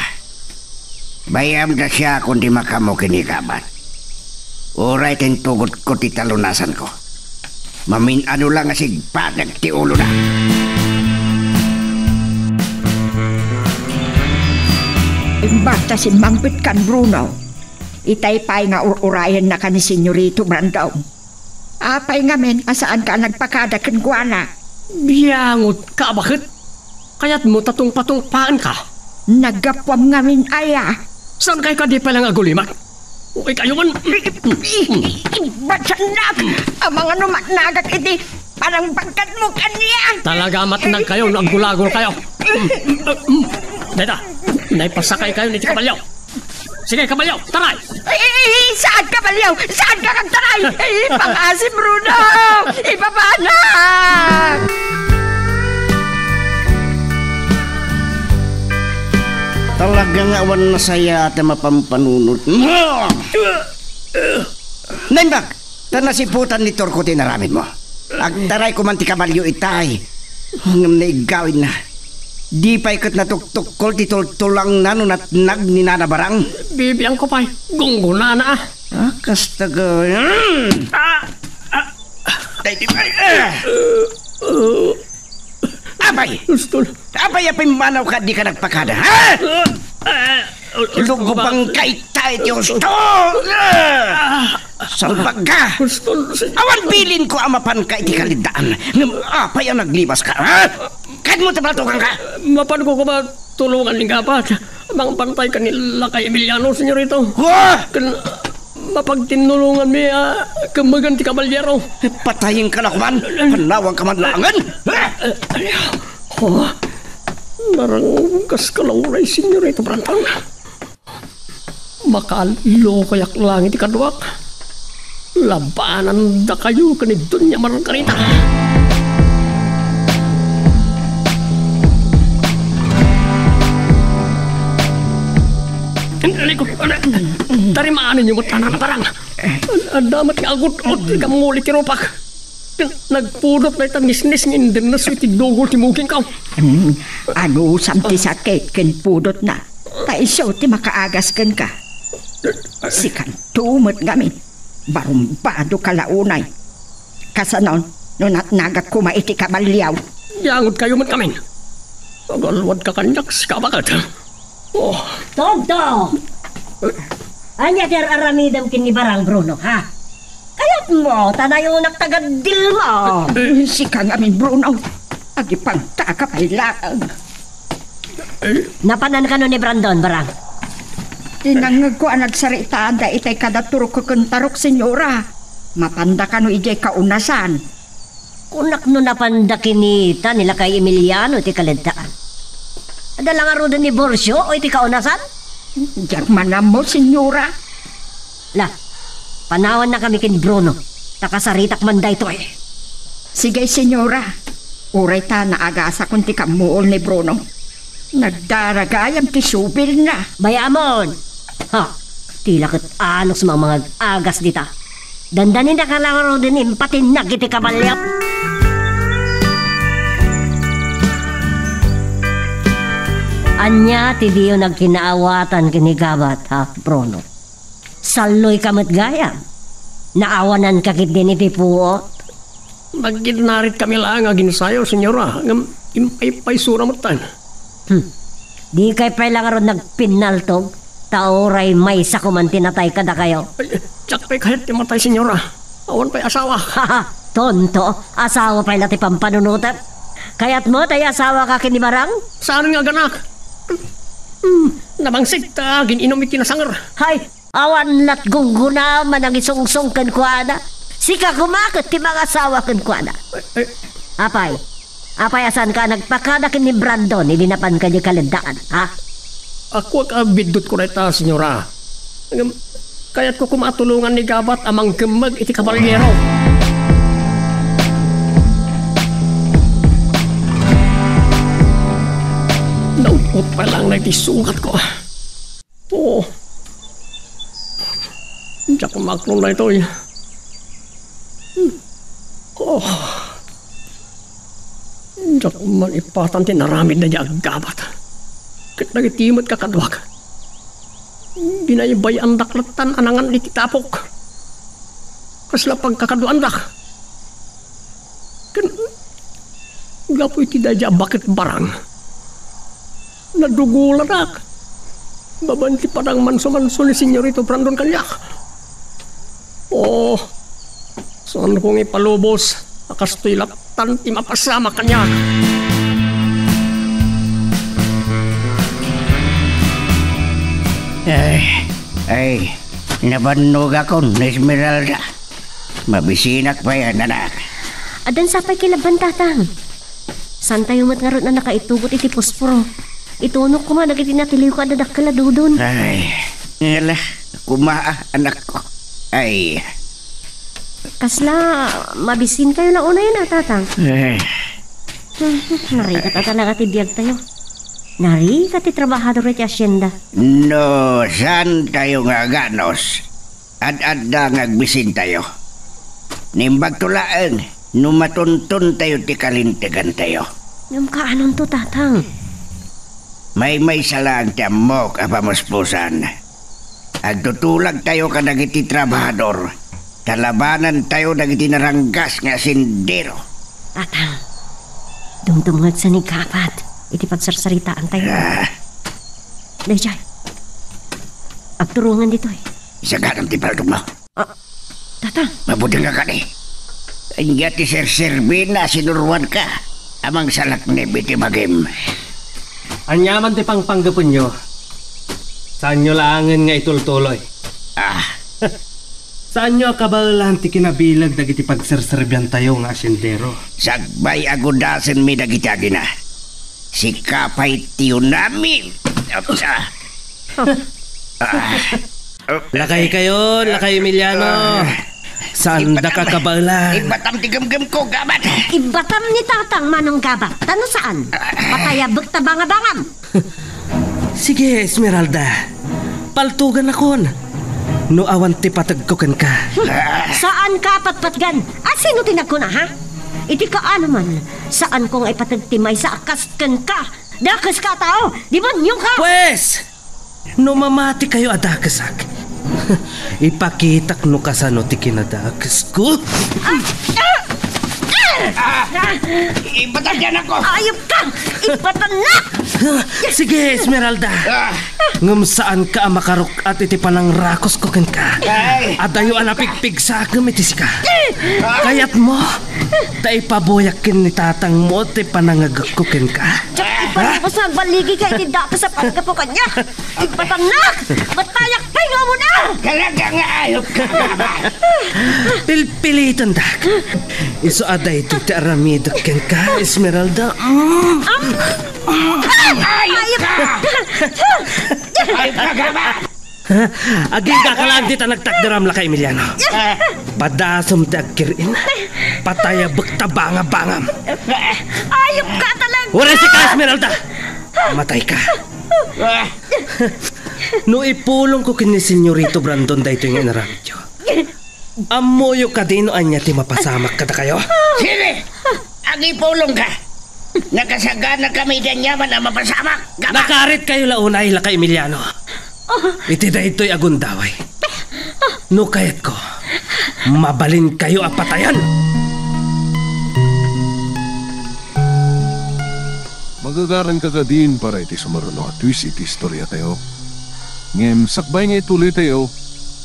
Bay-am ta siakon ti makaammo ken ni Gabat. Uray ta intugotko ti talunasanko. Mamin-ano la nga sigpateg ti ulona. Imbag ta simmangpetkan, Bruno, itay pay nga ur-urayennaka ni Senyorito Brandon. Apay ngamin a saanka a nagpakada kenkuana? Biangotka a baket. Kayatmo ta tungpatungpaanka? Naggapuam ngamin aya. Saankay kadi pay la nga agulimak? Uy, kayo man. Ibasannak! Amangan no matnagak iti panangpagkatmo kaniak. Talaga matnag kayo no aggulagol kayo. Dayta, naipasakay kayo iti kabalyo. Sige, kabalyo, taray! Ay, ay, ay, saan, kabalyo? Saan ka nagtaray? Ay, pangasi, Bruno! Ibabana! Talaga nga awan nasayaat a mapampanunot. Naimbag! Ta nasiputan ni Torko ti inaramidmo. Agtaray koman ti kabalyo itay. Ngem naiggawidna. Di pay ket natuktukkol ti tultulangna no natnag ni Nana Barang. Bibiangko pay. Gunggonana, a. Ah, kasta gayam. Ah! Ah! Tay, di pay. Ah! Apay! Gusto Apay a pimmanawka, dika nagpakada, ha? Lugupangka itay ti husto! Salbagka! Awan bilinko a mapanka iti kaliddaan, ngem apay a naglibaska, ha? Kadmo ti paltogangka! Mapanko koma tulongan ni Gabat. Mangbantay ken ni Lakay Emiliano, senyorito. Wa! Ken mapagtinnulonganmi a kemmegan ti kabalyero. Patayenka la koman. Pannawangka man laengen. Oh, narangkas ka la unay, senyorito Brandon. Makaallokayak laeng iti kaduak. Labanandakayo ken ni Doña Margarita. Tarimaanenyo met, Nana Barang. Adda met nga agut-ot ti kammuli ti rupak. Nagpudot dayta nisnis nga indennes iti dugol ti mugingko. Mm, anusam ti sakit ken pudotna. Ta isu ti makaagas kenka. Sikanto met ngamin. Barumbado ka la unay. Kasano no natnagak koma iti kabalyaw? Yangudkayo met ngamin. Agalwadka kaniak, sika a baket. Oh. Tonto! Ania ti ar-aramidem ken ni Barang, Bruno, ha? Kayatmo ta nayonak ti gaddilmo. Sika ngamin, Bruno. Agipangtaka pay laeng. Napanan kano ni Brandon, Barang? Ti nangngegko a nagsaritaan daytay kada Turko ken Tarok, senyora. Mapanda kano idiay kaunasan? Kunak no napanda kinita ni Lakay Emiliano ti kaleddaan. Adda la ngaruden ni Borcio o iti kaunasan? Diak man ammo, senyora. La, panawannakami ken Bruno, ta kasaritak man daytoy. Sige, senyora. Uray ta naagasakon ti kammuol ni Bruno. Nagdaragayam ti subilna. Bay-amon! Ha! Ti la ket anus mamangag-agas dita. Dandaninaka la ngaruden impatinnag iti kabalyo. Ania ti diyo nagkinaawatan ken ni Gabat, ha, Bruno? Salloyka met gayam. Naawananka ketdin iti puot. Nagkidnaritkami laeng a ginsayo, senyora, ngem impaypaysura metten. Hmm. Dikay pay la ngarud nagpinnaltog, ta uray maysa koman ti natay kadakayo. Ay, diak pay kayat ti matay, senyora. Awan pay asawa. Haha, tonto, asawa pay la ti pampanunotem. Kayatmo ta iasawaka ken ni Barang? Saan nga aganak? Hmm, nabangsit ta agin-inum iti nasanger. Hay, awan lat gungguna a manangisungsong kenkuana. Sika koma ket ti mangasawa kenkuana. Ay, ay. Apay, Apay a saanka a nagpakada ken ni Brandon idi napanka idiay kaleddaan, ha? Aguak a biddutko dayta, senyora. Ngem, kayatko koma a tulongan ni Gabat a mangkemmeg iti kabalyero. Naut-ot pa lang na iti sugatko. Oo. Diak maklon daytoy. Oh. Diak man ipatan ti naramid daydiay a Gabat. Ket dagiti met kakaduak, binaybay-andak lattan a nangan iti tapok. Kasla pagkakaduaandak. Ken gapu iti daydiay a baket barang, nadugolanak. Babaen ti panangmansumanso ni Senyorito Brandon kaniak. Oh, saanko nga ipalubos a kastoy lattan ti mapasamak kaniak. Ay, ay, nabannogakon, Esmeralda. Mabisinak pay, anak. Addan sapay kay labban, Tatang. Saantayo met ngarud a nakaitugot iti posporo. Itunok koma dagiti natiliwko a dadakkel a dudon. Ay, ngala, koma, anakko. Ay. Kasla, mabisinkayo la unayen a, Tatang? Eh. Hmm, narigat a talaga ti biagtayo. Narigat ti trabahador iti hacienda. No, saantayo nga aganus? Ad-adda nga agbisintayo. Naimbagto laeng no matuntontayo ti kalintegantayo. Ngem kaanonto, Tatang? Maymaysa laeng ti ammok a pamuspusan. Agtutulagtayo kadagiti trabahador, ta labanantayo dagiti naranggas nga asendero. Tatang, dumdumngegsa ni Gabat iti pagsarsaritaantayo. Ah. Daydiay, agturungan ditoy. Isaganam ti paltogmo. Ah, Tatang. Mabudeng a kadi. Ania ti serserbina a sinuroanka a mangsalaknib iti bagim? Ania man ti pangpanggepenyo, saanyo laengen nga itultuloy. Ah. Saanyo a kabaelan ti kinabileg dagiti pagserserbiantayo nga asendero? Sakbay a gudasenmi dagiti agina. Sika pay ti unami. Ah. Ah. Lakaykayo, Lakay Emiliano. Ah. Saanda kakabaelan. Ibbatam ti gemgemko, Gabat. Ibbatam ni Tatang, Manong Gabat. Ta no saan, patayabek ta bangabangam. Sige, Esmeralda. Paltogannakon no awan ti pategko kenka. Saanka a patpatgan. A, sino ti nagkuna, ha? Iti kaano man, saanko nga ipateg ti maysa a kas kenka. Dakeska a tao! Demonioka! Pwes! No mamatikayo a dakesak, ipakitak no kasano ti kinadakesko. Ah! Ah! Ah! Ah! Ibatannak! Ayupka! Ibatannak! Sige, Esmeralda. Ah! Ngem saanka a makaruk-at iti panangrakosko kenka. Ay! Adayo a napigpigsakem iti sika. Ah! Kayatmo ta ipabuyak ken ni tatangmo ti panangagekko kenka? Diak ipalubosan a agballigika iti dakes a panggapu kaniak. Ibatannak! Matayak pay nga umuna! Talaga nga ayupka, Gabat! Pilpilitendak. Isu a daytoy ti aramidek kenka, Esmeralda. Mm. Ayupka! Ayupka, Gabat! Agingga ka lang dita nagtakderam, Lakay Emiliano. Padasem ti agkir-in. Patayabek ta bangabangam. Ayupka talaga! Uray sika, Esmeralda! Matayka. Ah! No ipulongko ken ni Senyorito Brandon daytoy nga inaramidyo, ammoyo kadi no ania ti mapasamak kadakayo? Sige! Agipulongka! Nakasaganakami iti aniaman a mapasamak! Gabat! Nakaritkayo la unay, Lakay Emiliano. Iti daytoy a gundaway, no kayatko, mabalinkayo a patayan! Magagaranka kadin para iti sumaruno a twist iti istoriatayo. Ngem sakbay nga ituloytayo,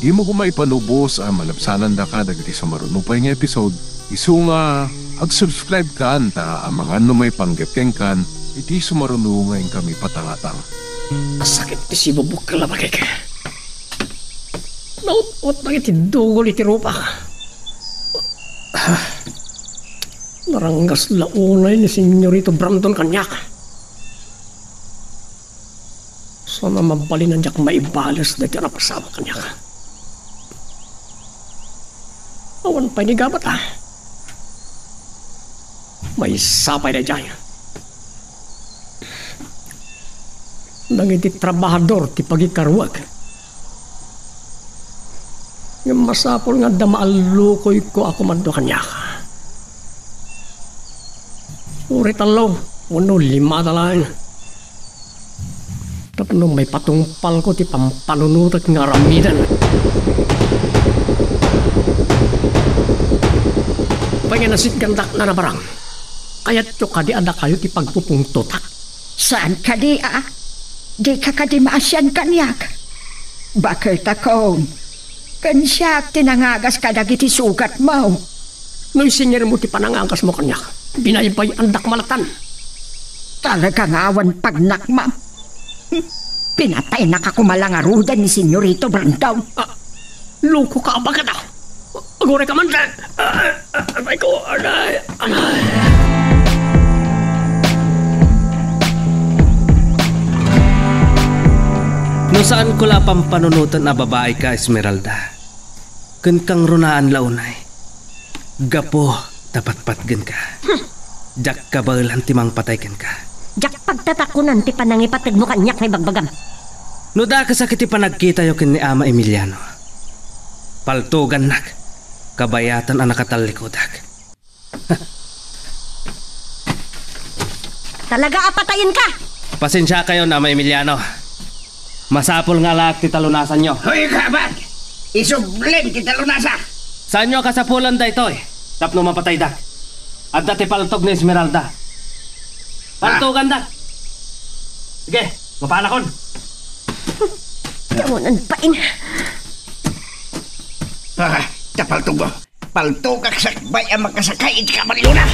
dimo koma ipalubos a malabsanandaka dagiti sumaruno pay nga episode. Isu nga ag-subscribe kan ta amangan no maipanggep kenkan iti sumaruno nga inkami patangatang. Asakit ti sibubok ken labakek. Naut-ot dagiti dugol iti rupak. Ah. Naranggas la unay ni Senyorito Brandon kaniak. Saan a mabalin a diak maibales daytoy a napasamak kaniak. Awan pay ni gabat, a. Maysa pay daydiay. Dagiti trabahador ti pagikaruag. Ngem masapul nga adda maallukoyko a kumando kaniak. Uray tallo wenno limada laeng. Tapno maipatungpalko ti pampanunotek nga aramiden. Apay nga nasitgandak, Nana Barang? Kayatyo kadi a dakayo ti pagpupungtotak? Saan kadi a? Dika kadi maasian kaniak? Baketakon, ken siak ti nangagas kadagiti sugatmo. No isingermo ti panangagasmo kaniak, binaybay-andak malatan. Talaga nga awan pagnakmam. Pinataynaka koma la ngaruden ni Senyorito Brandon. Ah, loko ka, abagada. Aguray ka man, Dad. Ah, ah, aray ko, aray, aray. No saanko la a pampanunoten a babaika, Esmeralda, ken kangrunaan la unay. Gapu ta patpatgenka. Hmm. Diak kabaelan ti mangpatay kenka. Diak pagtatakonan ti panangipategmo kaniak nga ibagbagam. No dakes a ket ti panagkitayo ken ni Ama Emiliano, paltogannak, kabayatan a nakatallikudek. Talaga a patayenka! Pasensiakayon, Ama Emiliano. Masapul nga alaek ti talunasanyo. Hoy, kabat! Isublim ti talunasa! Saanyo a kasapulan daytoy tapno mapataydak. Adda ti paltog ni Esmeralda. Ah. Paltogandak. Sige, mapanakon. Kawanan pa in. Ah, ta paltogko. Paltogak sakbay a makasakay iti kabalyona.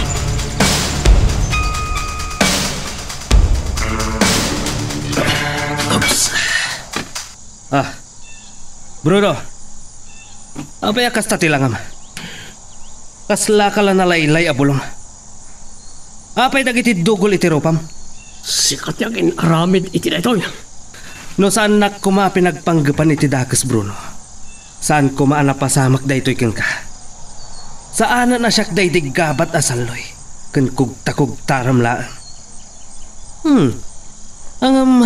Oops. Ah, Bruno, apay a kasta ti langam? Kaslaka la nalaylay a bulong. Apay dagiti dugol iti rupam? Sika ti agin-aramid iti daytoy. No saannak koma a pinagpanggepan iti dakes, Bruno, saan koma a napasamak daytoy kenka. Saanen a siak daydi gabat a salloy ken kugtakugtaram laeng. Hmm. Ngem,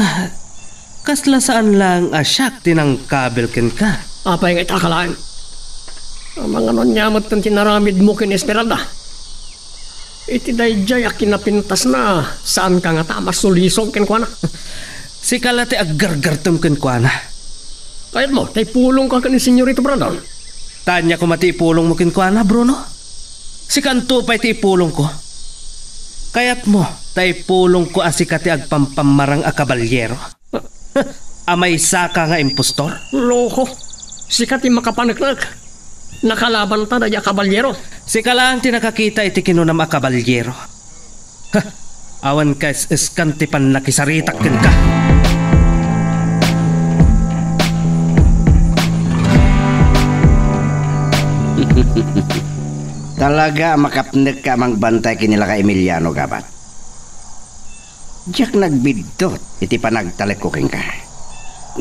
kasla saan laeng a siak ti nangkabil kenka? Apay nga ita ka laeng? Amangan ania metten ti naramidmo ken Esmeralda? Iti daydiay a kinapintasna, saanka ngata a masulisog kenkuana? Sika la ti aggargartem kenkuana. Kayatmo ta ipulongka ken ni Senyorito Brandon? Ta ania koma ti ipulongmo kenkuana, Bruno? Sikanto pay ti ipulongko. Kayatmo ta ipulongko a sika ti agpampammarang a kabalyero? A maysaka nga impostor? Loko. Sika ti makapaneknek. Nakalabanta daydi a kabalyero. Sika laeng ti nakakita iti kinunam a kabalyero. Ha! Awan kaes-eskan ti pannakisaritak kenka. Talaga a makapnekka a mangbantay ken ni Lakay Emiliano, gabat. Diak nagbiddut iti panagtalekko kenka.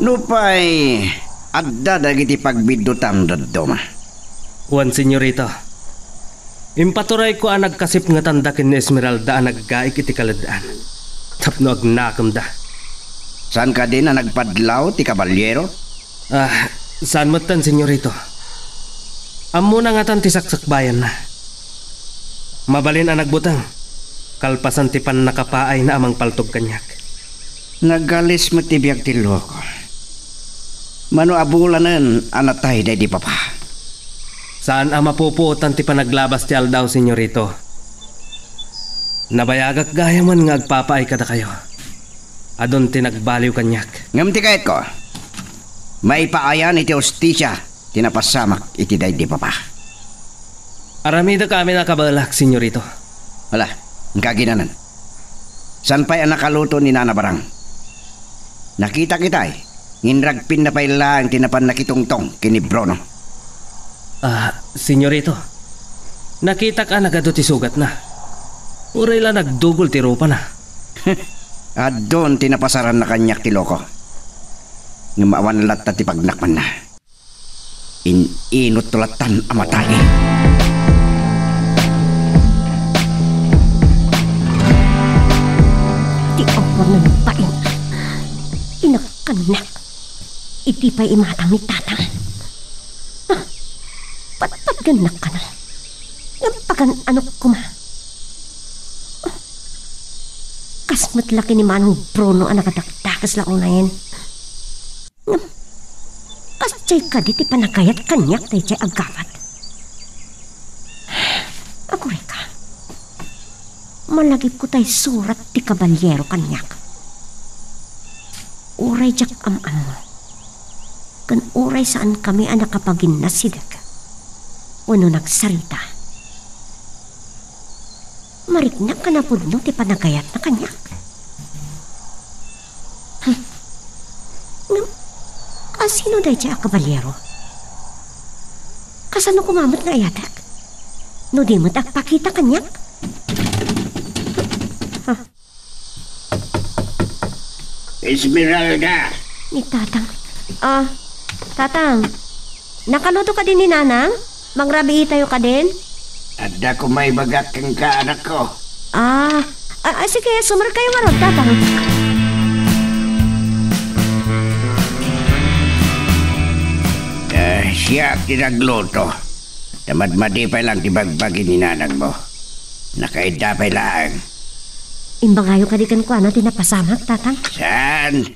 Nupay adda dagiti pagbiddutam dadduma. Wen, Senyorito. Impaturayko a nagkasipngetanda ken ni Esmeralda a naggaig iti kaled-an tapno agnakemda. Saan kadin a nagpadlaw ti kabalyero? Ah, saan metten, Senyorito. Ammona ngatan ti saksakbayanna. Mabalin a nagbuteng, kalpasan ti pannakapaayna a mangpaltog kaniak. Nagalis met ti biag ti loko. Mano a bulanen a natay daydi papa? Saan a mapupuotan ti panaglabas ti aldaw, Senyorito. Nabayagak gayamen nga agpapaay kadakayo. Adun ti nagbaliw kaniak. Ngem ti kayatko, maipaayan iti hustisia ti napasamak iti daydi papa. Aramidek amin a kabaelak, Senyorito. Ala, inka aginanan. Saan pay a nakaluto ni Nana Barang? Nakitak itay, ngin ragpinna pay laeng ti napan nakitungtong ken ni Bruno. Ah, Senyorito, nakitak a nagadu ti sugatna. Uray la nagdugol ti rupana. Adun ti napasaranna kaniak ti loko. Ngem awan latta ti pagnakmanna. In-inutto lattan a matayen. Ti awan bain. Inakkannak. Iti pay imatang ni Tatang. Ah, patpatgennak kano. Ngem pagan-anok koma. Ah, kas met la ken ni Manong Bruno a nakadakdakes la unayen. Ngem, kasdiay kadi ti panagayat kaniak daydiay a gabat? Agurayka, malagipko tay surat ti kabalyero kaniak. Uray diak am-ammo, ken uray saankami a nakapaginnassideg wenno nagsarita, mariknak a napudno ti panagayatna kaniak. Hmm. Ngem, asino daydiay a kabalyero? Kasano koma met nga ayatek? No di met agpakita kaniak? Esmeralda! Ni Tatang. Ah, Tatang, nakaluto kadi ni Nanang? Mangrabiitayo kadin? Adda koma ibagak kenka, anakko. Ah, ah, ah, sige, sumarkayo ngarud, Tatang. Eh, siak ti nagluto. Ta madmadi pay lang ti bagbagi ni nanangmo. Nakaidda pay laeng. Imbagayo kadi kenkuana ti napasamak, Tatang? Saan?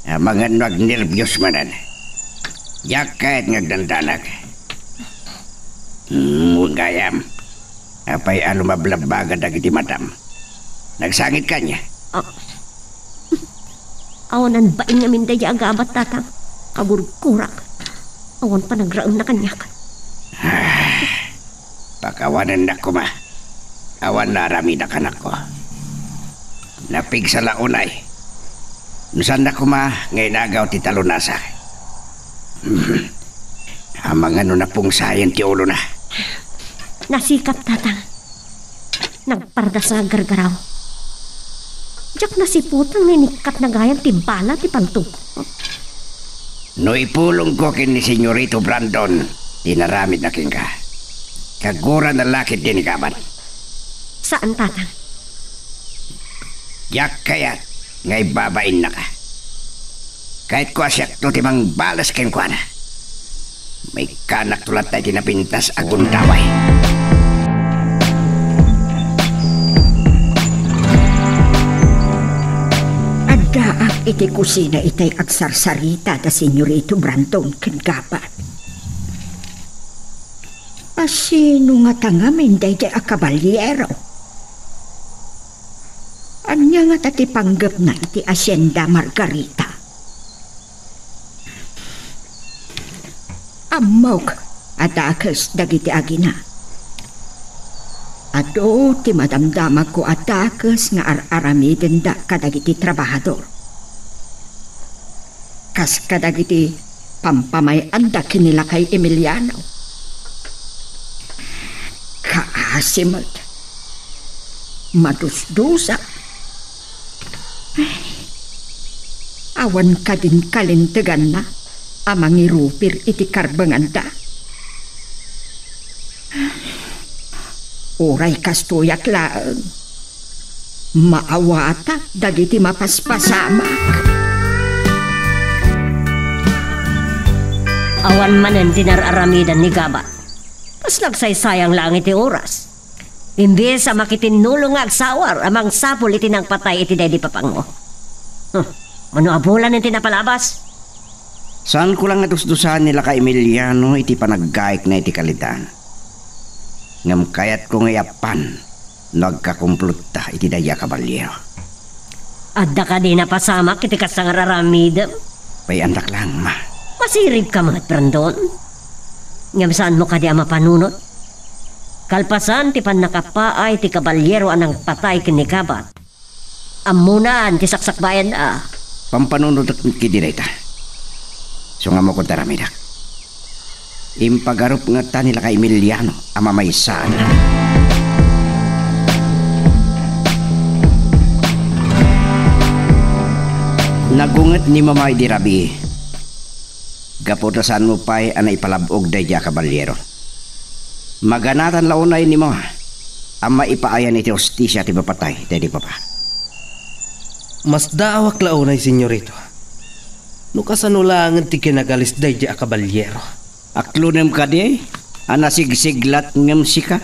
Amangan no agnerbios manen. Diak kayat nga agdandanak. Hmm, wen gayam. Apay a lumablabaga dagiti matam? Nagsangit kaniak? Ah. Awanan bain ngamin daydiay a gabat, Tatang. Kagurgurak. Awan panagraemna kaniak. Ah, pakawanennak koma. Awan naaramidak, anakko. Napigsa la unay. No saannak koma nga inagaw ti talunasak. Amangan no napungsayen ti ulona. Nasikap, Tatang. Nagpardas nga aggargaraw. Diak nasiputan nga inikkatna gayam ti bala ti pantugko. No ipulongko ken ni Senyorito Brandon ti inaramidna kenka, kagurana la ketdi ni Gabat. Saan, Tatang. Diak kayat nga ibabainnaka. Kayatko a siakto ti mangbales kenkuana. Maikkanakto latta iti napintas a gundaway. Addaak iti kusina itay agsarsarita da Senyorito Brandon ken Gabat. Asino ngata ngamin daydiay a kabalyero? Ania ngata ti panggepna iti Hacienda Margarita? Ammok a dakes dagiti agina. Adu ti madamdamagko a dakes nga ar-aramidenda kadagiti trabahador. Kas kadagiti pampamay-anda ken ni lakay Emiliano. Kaasi met. Madusdusa. Awan kadin kalinteganna a mangirupir iti karbenganda. Uray kastoyak laeng, maawatak dagiti mapaspasamak. Awan manen ti nar-aramidan ni Gabat. Kas nagsaysayang laeng iti oras. Imbes a makitinnulong nga agsawar a mangsapul iti nangpatay iti daydi papango. Huh, mano a bulanen ti napalabas? Saanko lang nga dusdusaen ni lakay Emiliano iti panaggaikna iti kalidan. Ngem kayatko nga iappan no agkakumplotta iti daydiay a kabalyero. Adda kadi napasamak iti kasta nga ar-aramidem? Pay-andak lang, ma. Masiribka met, Brandon. Ngem saanmo kadi a mapanunot? Kalpasan ti pannakapaay ti kabalyero a nangpatay ken ni Gabat, ammonan ti saksakbayan a. Pampanunotek met kadi dayta. Isu nga ammok ti aramidek. Impagarup ngata ni lakay Emiliano a mamaysaanna. Nagunget ni Mama idi rabii. Gapu ta saanmo pay a naipalab-og daydi a kabalyero. Maganatan la unay ni Mama a maipaayan iti hustisia ti mapatay daydi papa. Masdaawak la unay, Senyorito. No kasano laengen ti kinagalis daydi a kabalyero. Aklonem kadi a nasigsiglat ngem sika?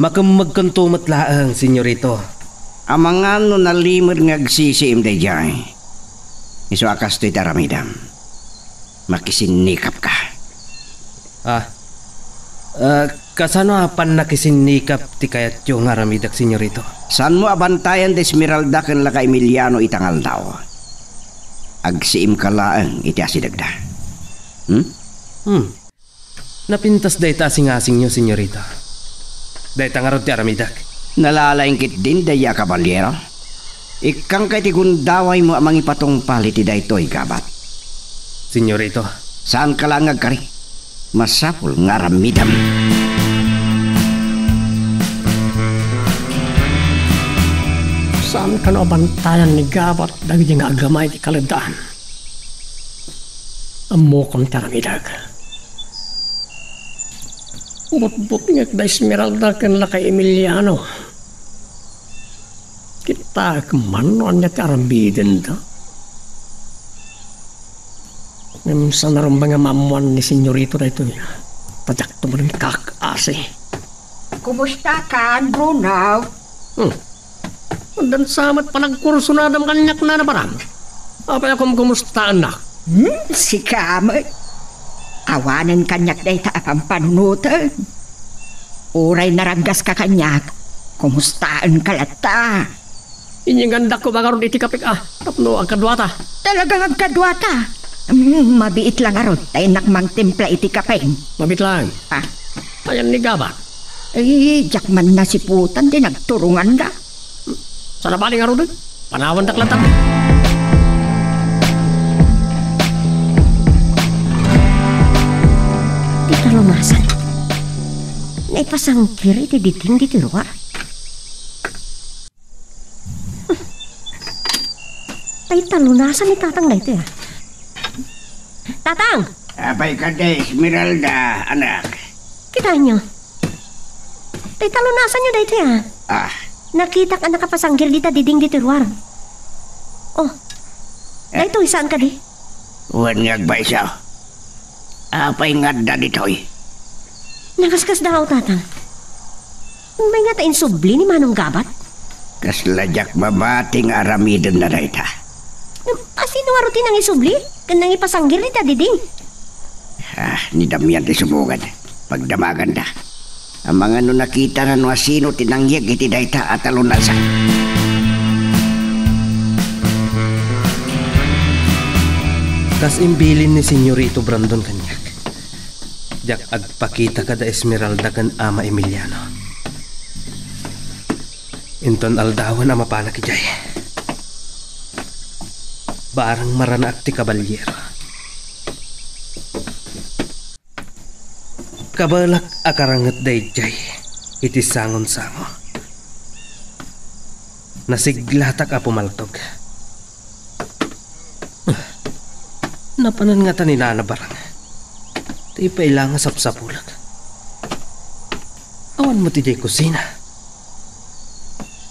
Makemmegkanto met laeng, Senyorito. Amangan no nalimed nga agsisiim daydiay. Isu a kastoy ti aramidem. Makisinnikapka. Ah. Ah, kasano a pannakisinnikap ti kayatyo nga aramidek, Senyorito? Saanmo a bantayan ti Esmeralda ken Laka Emiliano ita nga aldaw? Agsiimka laeng iti asidegda. Hmm? Hmm. Napintas dayta a singasingyo, Senyorita. Dayta ngarud ti aramidek. Nalalaing ketdin daydi a kabalyero? Ikkangka iti gundawaymo a mangipatungpal iti daytoy, Gabat. Senyorito. Saanka laeng nga agkari. Masapul nga aramidem. Saan kano a bantayan ni Gabat dagiti nga agama iti kaleddaan? Ammokon ti aramidek. Butbutngek da Esmeralda ken Laka Emiliano. Kitaek man no ania ti aramidenda. Ngem saan a rumbeng a maammoan ni Senyorito daytoy. Ta diakto manen kaasi. Kumusta kan, Bruno? Hmm. Addan sa met panagkursunadam kaniak, Nana Barang. Apay a kumkumustaennak? Hmm, sika met. Awanen kaniak dayta a pampanunoten. Uray naraggaska kaniak, kumustaenka latta. Inyegandakto ngarud iti kapek a tapno agkaduata. Talagang agkaduata? Hmm, mabiit la ngarud ta innak mangtimpla iti kapeng. Mabiit laeng. Ah. Ayan ni Gabat? Ay, diak man nasiputan ti nagturonganda. Saan a bali ngaruden? Panawandak latta. Ti kalunasan. Naipasangkir iti diding ditoy ruar. Tay talunasan ni Tatang daytoy, ah. Tatang! Apay kadi, Esmeralda, anak? Kitaenyo. Tay talunasanyo daytoy, ah. Ah. Nakitak a nakapasangkir dita diding ditoy ruar. Oh. Eh. Daytoy, saan kadi? Wen nga agpayso. Apay nga adda ditoy? Nakaskasdaaw, Tatang. Ummay ngata insubli ni Manong Gabat? Kasla diak mabati nga aramidenna dayta. Ngem asino ngarud ti nangisubli ken nangipasangkir dita diding? Ah, ni Damian ti sumugad. Pagdamaganda. Amangan no nakitana no asino ti nangyeg iti dayta a talunasan. Kas imbilin ni Senyorito Brandon kaniak, diak agpakita kada Esmeralda ken Ama Emiliano. Inton aldawen a mapanak idiay, barang maranaak ti kabalyero. Kabalak a karanget daydiay iti sangonsango. Nasiglatak a pumaltog. Napanan ngata ni Nana Barang. Ti pay la nga sapsapulek. Awan met idiay kusina.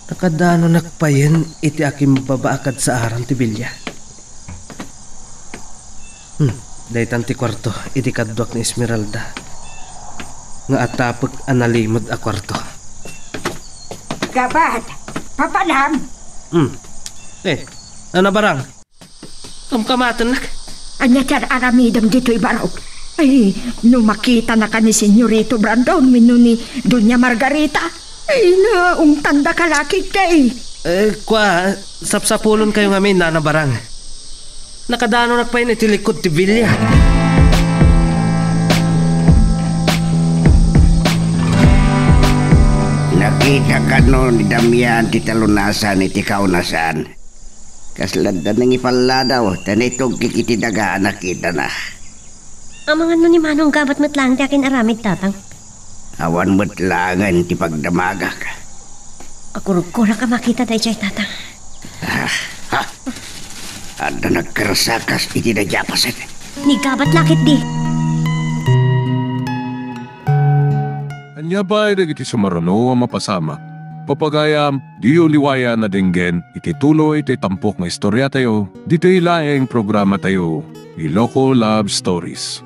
Nakadanonak payen iti akimbaba a kadsaaran ti bilia. Hmm, daytan ti kuarto idi kaduak ni Esmeralda nga atapek a nalimed a kuarto. Gabat, papanam. Hmm. Eh, Nana Barang. Kamkamatennak. Ania ti ar-aramidem ditoy barok? Ay, no makitanaka ni Senyorito Brandon wenno ni Doña Margarita, ay, naungtandaka la ketdi. Eh, kua, sapsapulonkayo ngamin, Nana Barang. Nakadanonak payen iti likod ti bilia. Nakita kano ni Damian ti talunasan iti kaunasan? Kasla adda nangipalladaw, ta naitugkik iti daga a nakitana. Amangan no ni Manong Gabat met laeng ti akin-aramid, Tatang. Awan met laengen ti pagdamagak. Akurkorak a makita daydiay, Tatang. Ah, ha? Adda nagkarsakas iti daydiay a paset. Ni gabat la ketdi. Ania pay dagiti sumaruno a mapasamak? Papagayam, diyo liwayan a denggen iti tuloy ti tampok nga istoriatayo, ditoy laeng programatayo, Iloko Love Stories.